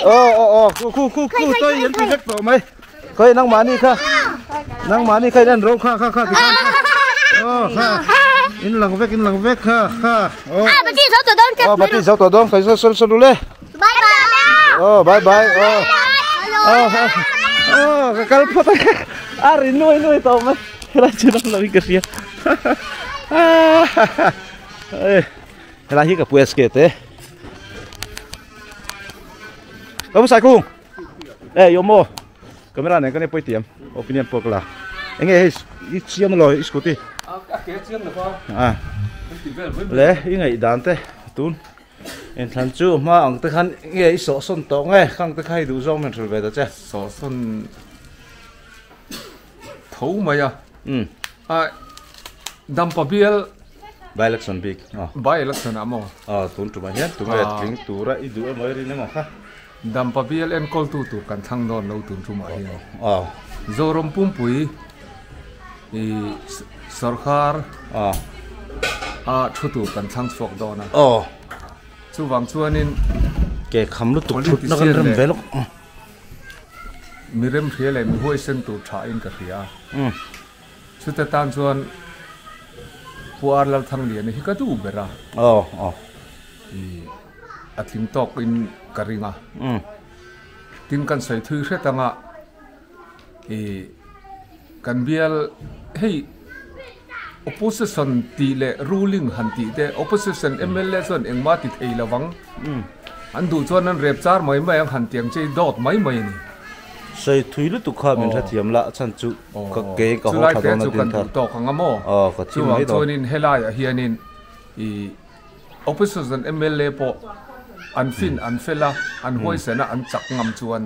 aw aw aw khu khu khu khu toi en ti vek tawh mai Khoi nangmahni kha nangmahni kha in en ro kha kha kha ti khan oh kha in lang vek in lang vek kha kha oh ah bati zo to don oh bati zo to don khai so so so le bye bye oh bye bye oh oh oh ka kal phot a ri nuai nuai to mai helai chu nang lo in ka hria helai hi ka pu SK te Kamu sai kung Eh yo mo camera nen kan e pawih tiam opinion pawh ka la enge hei i chiam lo i scooty a ke chiam lo pa a le i ngaih dan te tun inthlan chu hma ang te khan nge i sawh sawn tawh nge khang te kha i duh zawng men hril ve ta che sawh sawn tho mai a a dampa bial by election bik by election ah maw a tun tumah hian tunge tling tura i duh emaw i rin emaw kha Dampa bial enkawltu tur kan thlang dawn lo tun tumah hian Zoram pumpui i sawrkar a thu tur kan thlang chhuak dawn a. Chuvang chuanin ke kham lutuk thut na kan rem ve lawk. Mi remhria leh mi huaisen tur tha in ka hria a. Chute tan chuan Pu Ar Lalthangliana hi ka duh ber a. A tling tawk in ka ring a tin kan sawi thui hret anga i kan bial hei opposition tih leh ruling han tih te opposition mla chuan engmah ti thei lovang an duh chuan an rep char mai mai ang han tiang che i dawt mai mai a ni. Sawi thui lutuk kha min hrethiam la chhan chu ka ke ka haw tha dawn a din thar. Tawk ang a maw? Aw ka thim mai dawn. Chuvang chuanin helaiah hianin i opposition mla pawh an fin an fel a, an huaisen a, an chak ngam chuan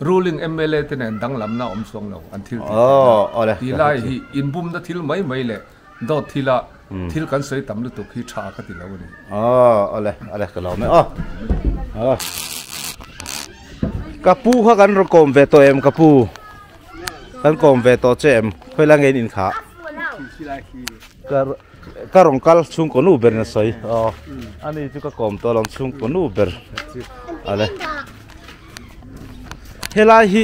ruling mla te nen danglamna a awm chuang lo an thil tih theihna. Ti lai hi inbumna thil mai mai leh dawt thila thil kan sawi tam lutuk hi tha ka ti lo a ni. Aw awle awle ka lawm e aw. Aw. Ka pu kha kan rawn kawm ve tawh em ka pu? Kan kawm ve tawh che em? Khawi lai nge in inkha? Ka ka rawn kal chhungkaw nu ber in a sawi aw. Ani chu ka kawm tawh alawm chhungkaw nu ber. Awle. Helai hi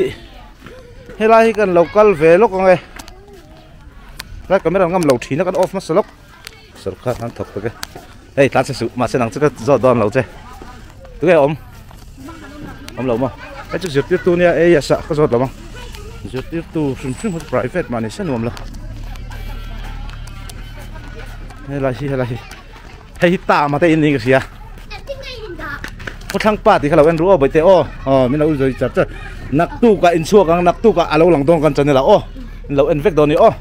helai hi kan lo kal ve lawk ang e. Lai camera ngam lo thin a kan off hmasa lawk. Sarkar an thawk tak e. Hei tlan che suh mahse nang chu ka zawt dawn lo che. Tunge awm? Awm lo maw? Hei chu zirtirtu nia ei a sah ka zawt lo ang. Zirtirtu hrim hrim hi private mah ni se nuam lo. Helai hi helai hi. Hei hi ta mate in niin ka hria. Khawthlang pa tih kha lo en ru aw bawihte aw. Aw min lo zui char char. Naktuk ah inchhuak ang naktuk ah a lo lang dawn kan channel ah aw. In lo en vek dawn ni aw.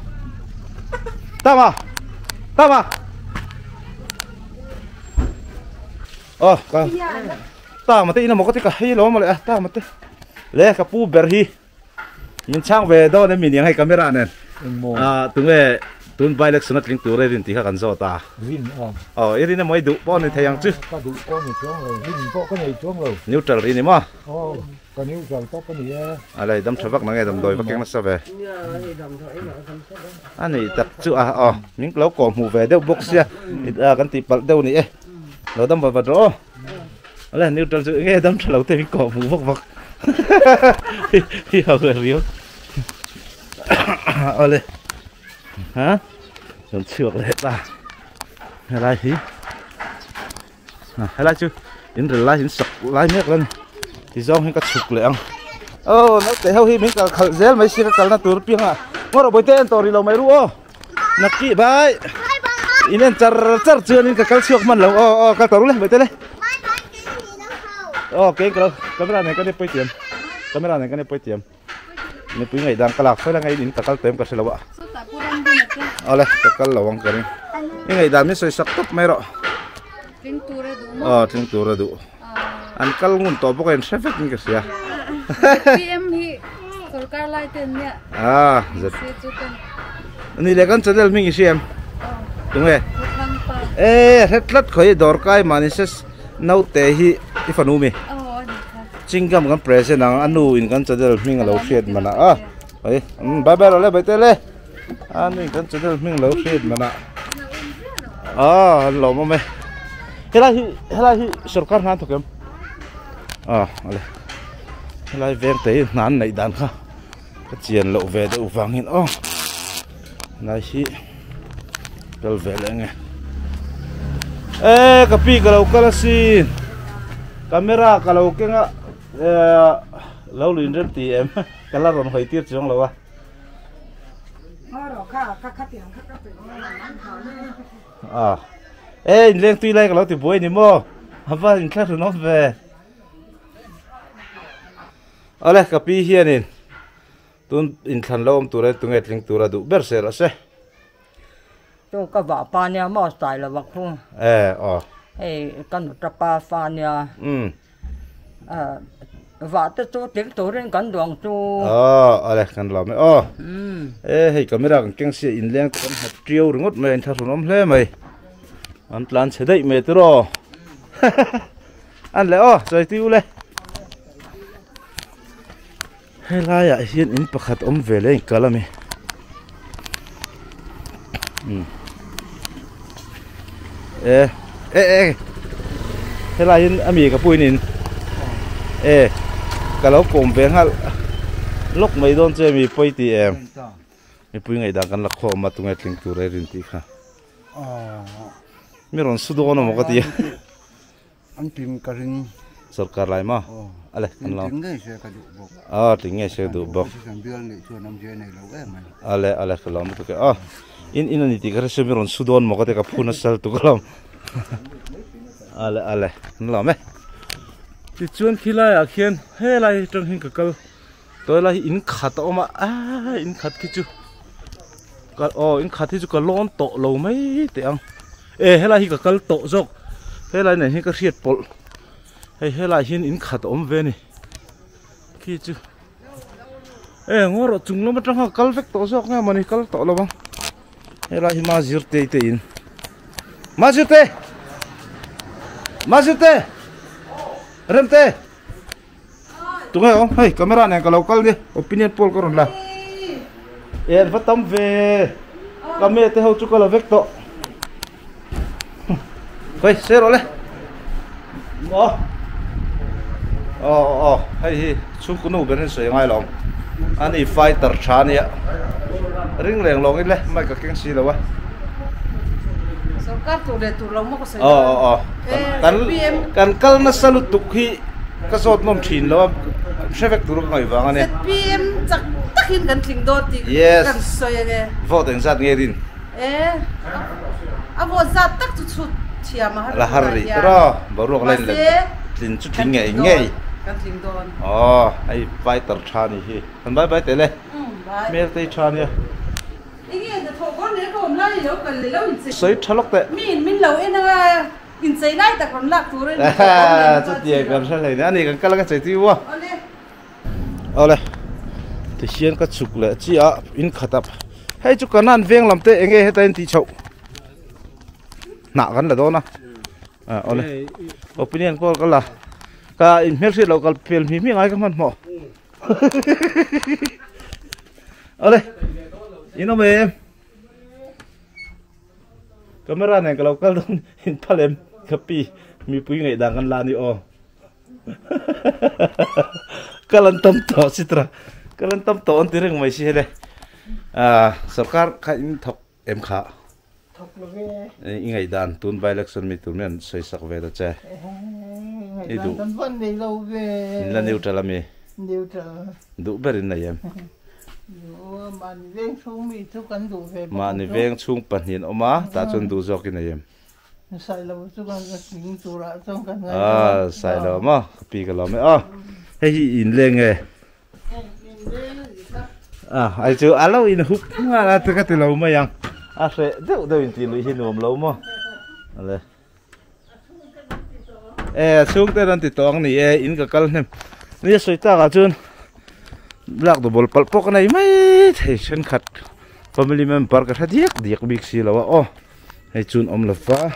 Tama! Tama! Aw ka Tama te in a maw ka ti ka hei lo maw le a Tama te. Le ka pu ber hi. Min chhang ve dawn em iniang hei camera nen. Ah tunge tun by election a tling tur e rin tih kha kan zawt a. Rin a. Aw i rin emaw i duh pawh a ni thei ang chu. Ka duh pawh a ni chuang lo, rin pawh ka nei chuang lo. Neutral ri ni maw? Aw ka neutral tawp a ni e. A lei dam tha vak nang e damdawi va keng nasa ve. A nih tak chu a aw min lo kawh hmuh ve deuh bawk sia kan tih palh deuh a ni e. Lo dam vat vat rawh aw. Ale neutral chu nge dam tha lo te min kawh hmuh vak vak hi ho le riau ale ha chuan chhuak leh ta helai hi helai chu in rel lai in sak lai mek la ni ti zawng hian ka chhuk leh ang aw naute ho hi min kal khalh zel mai sia ka kalna tur piang ah ngaw rawh bawihte en tawh rih lo mai ru aw Nakki bye. In en char char chuan in ka kal chhuak hman lo. Aw aw kal tawh ru le bawihte le. Aw keng ka lo camera nen ka ni pawi tiam. Camera nen ka ni pawi tiam. Mipui ngaih dan ka lak fai la ngai in ka kal tawh em ka hre lo a. Awle ka kal lo ang ka ring. I ngaih dan min sawi sak tawp mai rawh. Tling tur a duh maw? Aw tling tur a duh. An kal ngun tawh bawk a in hre vek in ka hria. ZPM hi sorkar lai te an nia. Ah, Z. Chu kan. Ni le kan channel hming i hria em? Tunge? E hret tlat khoi dawr kai mahni se naute hi i fanu mi. Chingam kan present ang a nu in kan channel hming a lo hriat mana a. Oi, bye bye rawh le bai te le. A nu in kan channel hming lo hriat mana. Ah, an lawm awm e. Helai hi helai hi sorkar hna an thawk em? Ah, ale. Helai veng te hi hna an neih dan kha ka chian loh ve deuh vangin aw. Helai hi kal ve leh nge. E ka pi ka lo kal asin. Camera ka lo keng a lo luin rem ti em. Ka la rawn hawi tir chuang lo a. Ah. E in leng tui lai ka lo ti buai ni maw. A va in thla hrun awm ve. Awle ka pi hianin tun inthlan lo awm tura tunge tling tura duh ber se rawh se. Chu ka vah pa nia maw style lo vak hu. E aw. Hei ka nuta pa fa nia. Um. Vah te chu tling turin kan duang chu. Aw ale kan lawm e aw. Um. E hei camera kan keng sia inleng te kan hat tiau ringawt mai a inthlahrun awm hle mai. An tlan chhe daih mai tiraw. An le aw sawi tiu le. Helai ah hian in pakhat awm ve leh a inkal a mi umm e e e helai hian a mi ka pu in in e ka lo kawm ve nghal lawk mai dawn che mi pawi tih em mipui ngaihdan kan la khawm a tunge tling tur e rin tih kha mi rawn su dawn amaw ka ti a. An tling ka ring. Sorkar lai maw? Ale kan lo. Tling ngei se ka duh bawk. Aw tling ngei se ka duh bawk. Opposition bial nih chuan awmzia nei lo em mai. Ale ale ka lawm lutuk e. Aw in in ani tih ka hre sia mi rawn su dawn maw ka ti ka phu nasa lutuk alawm. Ale ale kan lawm e. Tichuan khilaiah khian helai atang hian ka kal. Toilai hi in khat a awm a aaa in khat khi chu ka aw in khat hi chu ka lawn tawh lo mai teh ang e helai hi ka kal tawh zawk helai nen hian ka hriat pawlh hei helai hian in khat a awm ve a ni khi chu e ngaw rawh chung lam atanga kal vek tawh zawk nge mawni kal tawh lo ang helai hi mazirtei te in mazirte mazirte remte. Tunge awm hei camera nen ka lo kal nia opinion poll ka rawn la e an va tam ve ka me te ho chu ka la vek tawh hei se rawh le maw aw aw hei hi chhungkaw nu ber in sawi angai lo ani fighter tha ania ring leng lawng in le mic a keng si lo a Sorkar tur leh tur lo maw ka sawi aw aw aw kan kan kal nasa lutuk hi Ka zawt nawm thin lo a, hre vek tur ka ngaih vang a ni. ZPM chak takin kan tling dawn tih kan sawi ang e. Vote engzat nge rin? E, a vote zat tak chu chhut thiam a har La har rih tur a, boruak la in lem tlin chu tling ngei ngei. Kan tling dawn. Aw, hei fighter tha ni hi. Kan bye bye teh le. Hmel te hi tha nia. Enge hnathawh kawr leh ka awm lai i lo kal leh lo inchei. Sawi tha lawk teh. Mi in min lo en anga. Inchei lai tak rawn lak tur a ni tawh awm nen chuan Chutiang kan hre hlei nia, ani kan kal anga chei tiu a. Awle. Awle. Tihian ka chhuk leh chiah a, in khat a. Hei chu kanan veng lam te enge heta in tih chhoh. Hnah kan la dawn a. Awle. Opinion poll ka la. Ka in hmelhriat loh kal pel hmi hmi ngai ka hmanhmawh. Awle. In awm em? Camera nen ka lo kal dawn in phal em ka pi mipui ngaihdan kan la ni aw kal an tam tawh sitra kal an tam tawh an ti reng mai si hele ah sarkar kha in thawk em kha thawk lo ve i ngaihdan tun by election mi tur mian sawi sak ve ta che i duh kan van nei lo ve in la neutral ami neutral duh ber in nei em Mahni veng chhung mi chu kan duh ve bawk ang chu. Mahni veng chhung pahnih an awm a, tah chuan duh zawk i nei em? Sailo chu kan ka tling turah chuan kan ngai deuh a. Ah, Sailo maw? Ka pi ka lawm e. Aw, hei hi in leng e. In leng a ni ta. Ah, ai chu a lo in hup nghal a te ka ti lo mai ang. A hreh deuh deuh in tih luih hi nuam lo maw? Ale. E a chhung te an ti tawh ang ni e in ka kal hnem ni a sawi tak ah chuan lak double palh pawh ka nei mai thei thenkhat family member ka hre diak diak bik si lo a aw hei chun awm lo va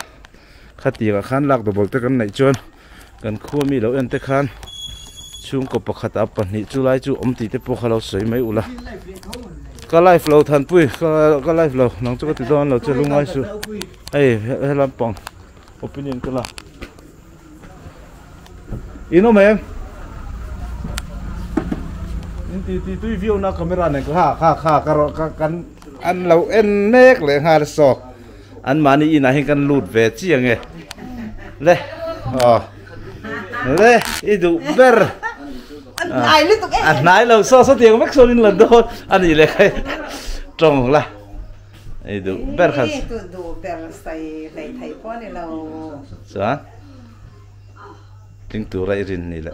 khatiang ah khan lak double te kan neih chuan kan khua mi lo en te khan chhungkaw pakhat ah pahnih chu lai chu awm tih te pawh kha lo sawi mai ula ka life lo thanpui ka life lo nang chu ka ti dawn lo che lungai su hei he lampang opinion ka la in awm em in ti ti tui view na camera nen kha kha kha ka ro ka kan an lo en mek leh nghal saw an mahni inah hian kan lut ve chiang e le aw le i duh ber a hnai lo saw saw tiang vek sawn in la dawn a nih leh kha tawng la i duh ber kha duh ber sai hlei thei pawh a ni lo chuan tling tura i rin ni le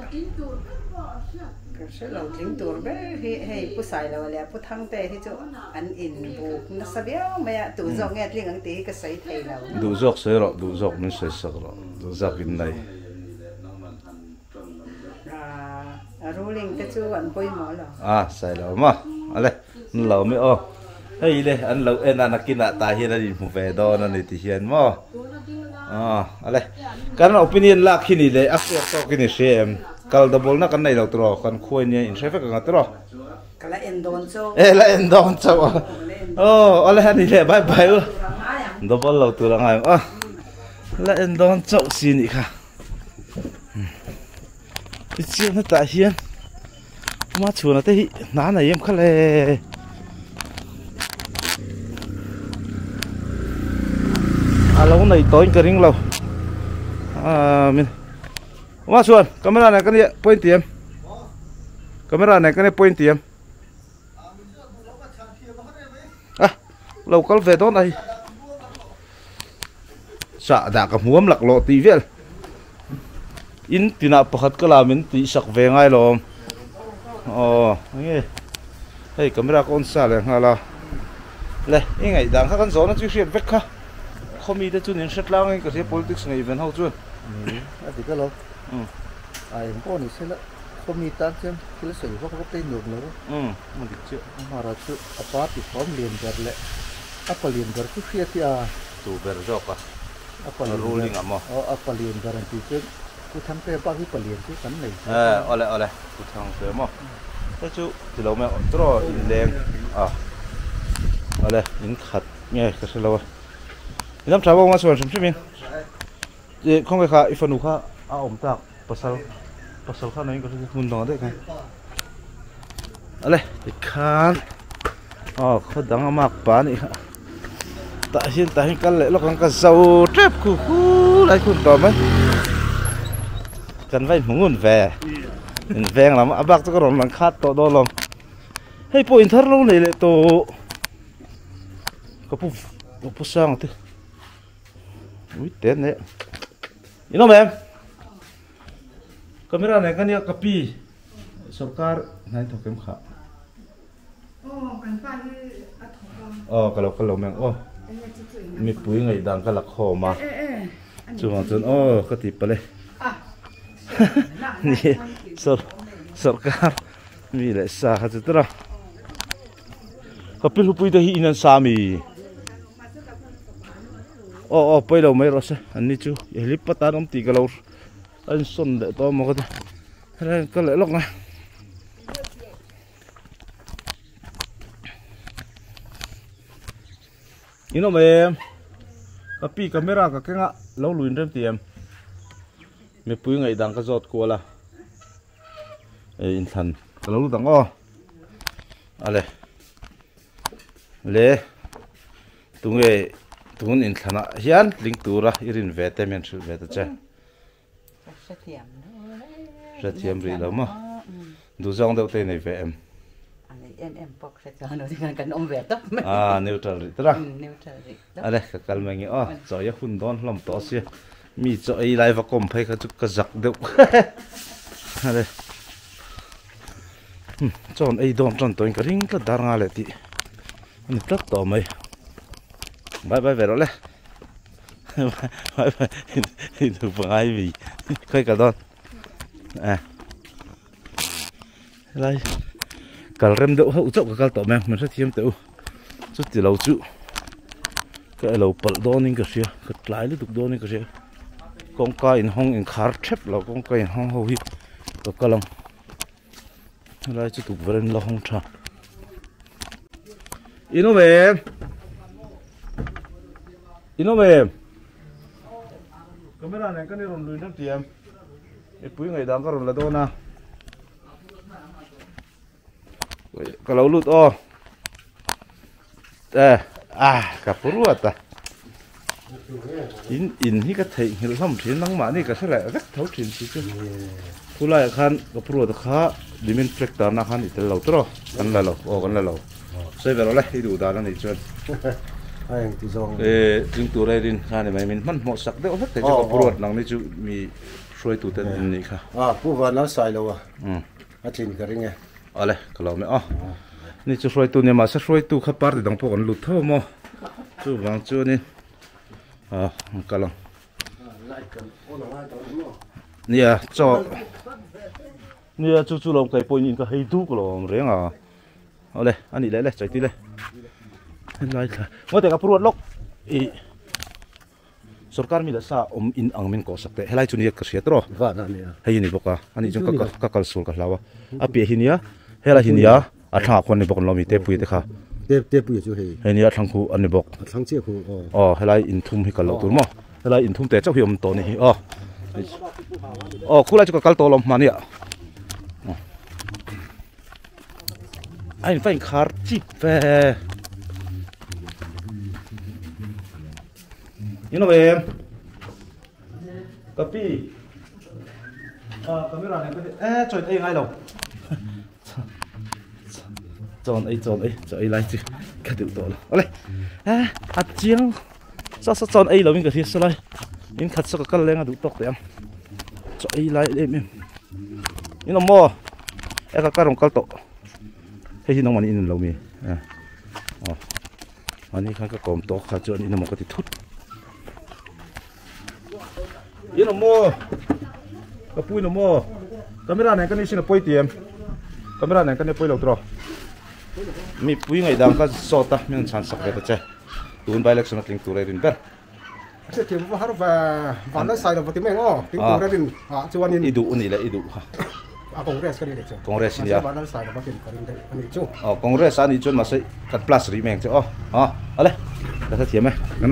ka hre lo tling tur ber hi hei pu Sailo leh pu Thangte hi chu an in buk nasa viau mai a duh zawk nge tling ang tih hi ka sawi thei lo duh zawk sawi rawh duh zawk min sawi sak rawh duh zawk in nei A ruling te chu an pawimawh lo. A Sailo maw ale an lo mi aw hei le an lo en a nakinah tah hian an inhmu ve dawn a ni ti hian maw aw ale kan opinion lak hi ni le a hriat tawk in i hria em kal double na kan nei lo tiraw kan khuai nia in hre vek ang a tiraw ka la en dawn chauh e la en dawn chauh a aw ale a ni le bye bye u double lo tur a ngai ang aw la en dawn chauh si nih kha. Tichuan hetah hian hma chhuana te hi hna nei em kha le a lo nei tawhin ka ring lo aaa min hma chhuan camera nen ka nia point ti em camera nen ka nia point ti em a lo kal ve dawn a hi. Chah dah ka hmuam lak lawh tih vel in tinah pakhat ka la min tih sak ve ngai lo awm Aw enge hei camera ka on sa leh nghal a le i ngaih dan kha kan zawhna chu i hriat vek kha khaw mite chu nin hre tlang in ka hria politics ngaih ven ho chuan a dik alawm a eng pawh ni sela khaw mi tan chuan thil sawi vak vak te nuam lo a dik chiah amara chu a party thawm lian ber leh a palian ber chu hriat hi a tu ber zawk a a palian ruling ah maw aw a palian ber an tih chuan Pu Thangte bak hi palian chu kan nei tho a. Awle awle Pu Thangte maw hei chu ti lo mai tiraw in leng a awle in khat nge ka hre lo a in lam tha bawk a chuan hrim hrim in ih khawnge kha i fanu kha a awm tak pasal pasal kha nei ka hre hmun dang daih khan awle tikhan aw khaw dang a mak pa anih kha. Tah hian tah hian kal leh lawk ang ka zo tep khu khu lai khun tawh mai kan va inhmu ngun ve in veng lam a bak chu ka rawn lang khat tawh dawn lo hei pawh in thar lo nei leh tawh ka pu ka pu sang te ui te ne in awm em camera nen ka nia ka pi sorkar hnai thawk em kha. Aw ka lo kal lo mai ang aw mipui ngaihdan ka la khawm a chuvang chuan aw ka ti palh e ni sawr sawrkar mi leh sa kha chu tawrh a ka pi hlupui te hi in an sa ami aw aw pawi lo mai rawh se an ni chu helip atan awm tih ka lo a insawn leh tawh maw ka ti helai ka leh lawk a. In awm em ka pi camera ka keng a lo luin rem ti em mipui ngaihdan ka zawt kual a ei inthlan ka lo lut ang aw ale le tunge tun inthlan ah hian tling tura i rin ve te mian hrilh ve ta che. Hrethiam rih lo maw? Duhzawng deuh te i nei ve em? Ah, neutral rih tawh a. Ale, ka kal mai nge aw, chaw ei a hun dawn hlawm tawh sia. Mi chaw ei lai va kawm phei kha chu ka zak deuh. Ale, chaw an ei dawn tan tawhin ka ring tlat dar nga leh tih a ni tlat tawh mai. Bye bye ve rawh le. Pangai mi khoi ka dawn eh helai kal rem deuh hauh chauh ka kal tawh mai ang min hrethiam teh u chuti lo chu ka elo palh dawnin ka hria ka tlai lutuk dawnin ka hria kawngka inhawng inkhar thep lo kawngka inhawng ho hi ka kal ang helai chu tukverh in la hawng tha in awm em in awm em camera nen kan i rawn lui rem ti em mipui ngaihdan ka rawn la dawn a ka lo lut aw eh ah ka pu ruat a in in hi ka theih nghilh hlawm thin nangmah ni ka hre leh vek tho thin si chu thu laiah khan ka pu ruat kha dimin tractor na khan i tel lo tawh kan la lo aw kan la lo sawi ve rawh le i duh dan a nih chuan a eng ti zawng eh tling tur ai rin kha ni mai min hmanhmawh sak deuh hlek thei chu ka pu ruat nang ni chu mi hruaitu te an nih kha a pu van a sai lo a a tlin ka ring e. Awle, ka lo me aw. Ni chu hruaitu nia mahse hruaitu kha party dang pawh kan lut tho maw. Chuvang chuanin a an kal ang. Nia chaw Nia chu chu lo kai pawhin in ka hei duk lo awm reng a. Awle, ani leh le chaiti le. Helai thla. Ngaw te ka puruat lawk. I Sorkar mi leh sa awm in ang min kawhsak teh helai chu nia ka hria tawh Van a nia. Hei a ni bawk a ani chuan ka ka kal sual ka hlau a a piah hi nia helai hi nia a thlangah khuan a ni bawk an lo mi te pui te kha Te te pui chu hei. Hei nia a thlang khu a ni bawk. A thlang chiah khu aw. Aw helai in thum hi kal loh tur maw helai in thum te chauh hi awm tawh a ni hi aw aw khulai chu ka kal tawh lo hmahni ah a in va inkhar chip ve. In awm em? Ka pi. Ah, camera nen ka eh chawi ei ngai lo. Chawn ei chawn ei chaw ei lai chu ka duh tawh lo. Awle. Eh, a chiang. Sa sa chawn ei lo in ka hria sa lai. In khat sa ka kal leng a duh tawk teh ang. Chaw ei lai em em. In awm maw? E ka ka rawn kal tawh. Hei hi nangmahni in lo mi. Aw. Mahni khan ka kawm tawh kha chuan in emaw ka ti thut. In awm maw? Ka pu in awm maw? Camera nen ka ni sin a pawi ti em? Camera nen ka ni a pawi lo tawh. Mi pui ngaihdan ka zawt a, min rawn chhan sak ve ta che. Tun by election a tling tur a i rin ber. A thiam va har va van la sai lo va ti mai ang aw tling tur a rin ah chuanin. I duh a nih leh i duh kha. A Congress ka ni leh chu. Congress nia. Mahse van la sai lo va tin ka ring daih a nih chu. Aw Congress a nih chuan mahse kan plus rih mai ang che aw. A ale ka hrethiam e. Kan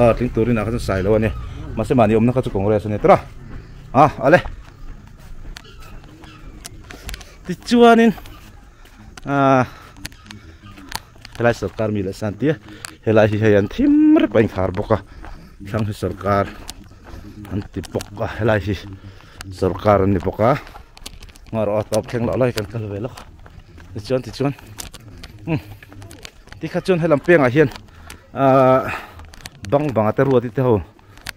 aw tling tur rinah kha chuan sai lo a ni. Mahse mahni awmna kha chu Congress a ni tawh a. A ale. Tichuanin ah helai sorkar mi leh san tia helai hi hei an thim rep a inkhar bawk a thlang hi sorkar an ti bawk a helai hi sorkar an ni bawk a ngarawh a tawp thleng loh lai kan kal ve lawk tichuan tichuan umm tikha chuan helam pengah hian ahh bang banga te ruat te ho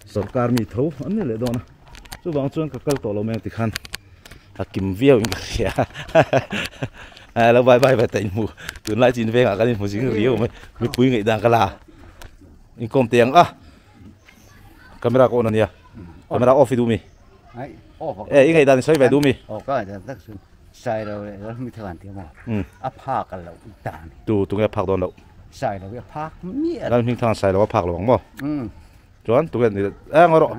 sorkar mi tho an ni leh dawn a chuvang chuan ka kal tawh lo mai ang tikhan. A kim viau in ka hria a lo bye bye ve ta inhmu tunlai chu invengah kan inhmu zing riau mai mipui ngaih dan ka la inkawm teh ang a camera ka on ania camera off i duh mi e i ngaih dan i sawi ve duh mi tu tunge a phak dawn loh Lalhmingthanga Sailo a phak lo ang maw. Chuan tunge ni eh ngaw rawh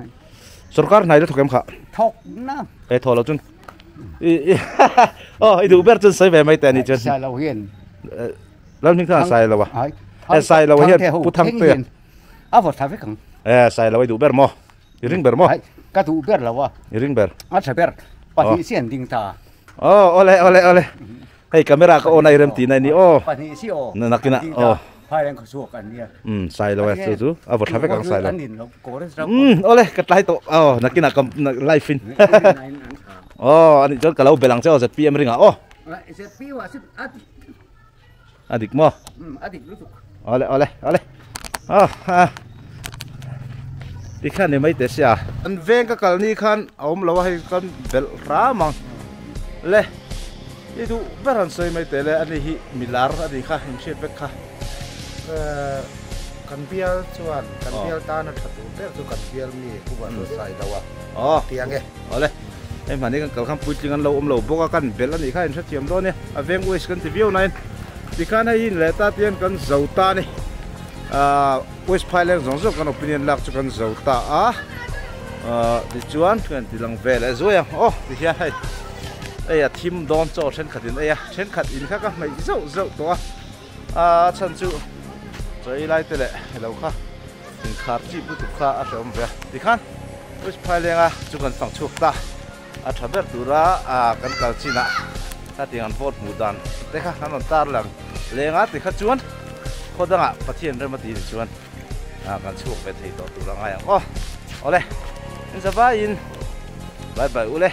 sorkar hnai la thawk em kha thawk na e thaw lo chun i i oh i duh ber chun sawi ve mai te ani chuan sai lo hian lal hming khan sai lo a e sai lo hian pu thang te a vawt tha vek ang e sai lo i duh ber maw i ring ber maw ka duh ber lo a i ring ber a tha ber pahnih si an ding ta oh ole ole ole Hei camera ka on a i rem tihna ni aw. Pahnih si aw. Nakina aw. Phailen khaw chhuak an nia. Um sai lo e chu chu a vaw thla vek ang sai lo. Um awle ka tlai tawh aw nakina ka live in. Aw ani chuan ka lo bel ang che aw ZPM ringah aw. ZPM ah chu a dik. A dik maw? Um a dik lutuk. Awle awle awle. Ah ah. Tikhan ni mai te sia. An veng ka kal ni khan a awm lo a hei kan belh hram ang. Le. I duh ber han sawi mai teh le, ani hi milar a nih kha, in hriat vek kha. Kan bial chuan kan bial tana tha tur ber chu kan bial mi Pu Vanlo sai lo a ti ang e. Awle, hei hmani kan kal khan puitling an lo awm lo bawk a, kan belh a nih kha in hrethiam dawn e, a veng waste kan ti viau nain tikhan hei in leh ta tian kan zo ta a ni, waste phai leng zawng zawng kan opinion lak chu kan zo ta a, tichuan kan ti lang ve leh zuai ang aw tihian hei. Hei a thim dawn chaw thenkhat in ei a, thenkhat in kha ka hmeih zauh zauh tawh a, a chhan chu chaw ei lai te leh ilo kha inkhar chip lutuk kha a hrehawm ve a, tikhan West Phailenga chu kan fang chhuak ta, a tha ber tura kan kal chinah khatiang an vote hmuh dan te kha an rawn tar lang leng a, tikha chuan khaw dangah Pathian rem a tih ni chuan kan chhuak ve thei tawh tur a ngai ang aw, awle in zavaiin bye bye ule.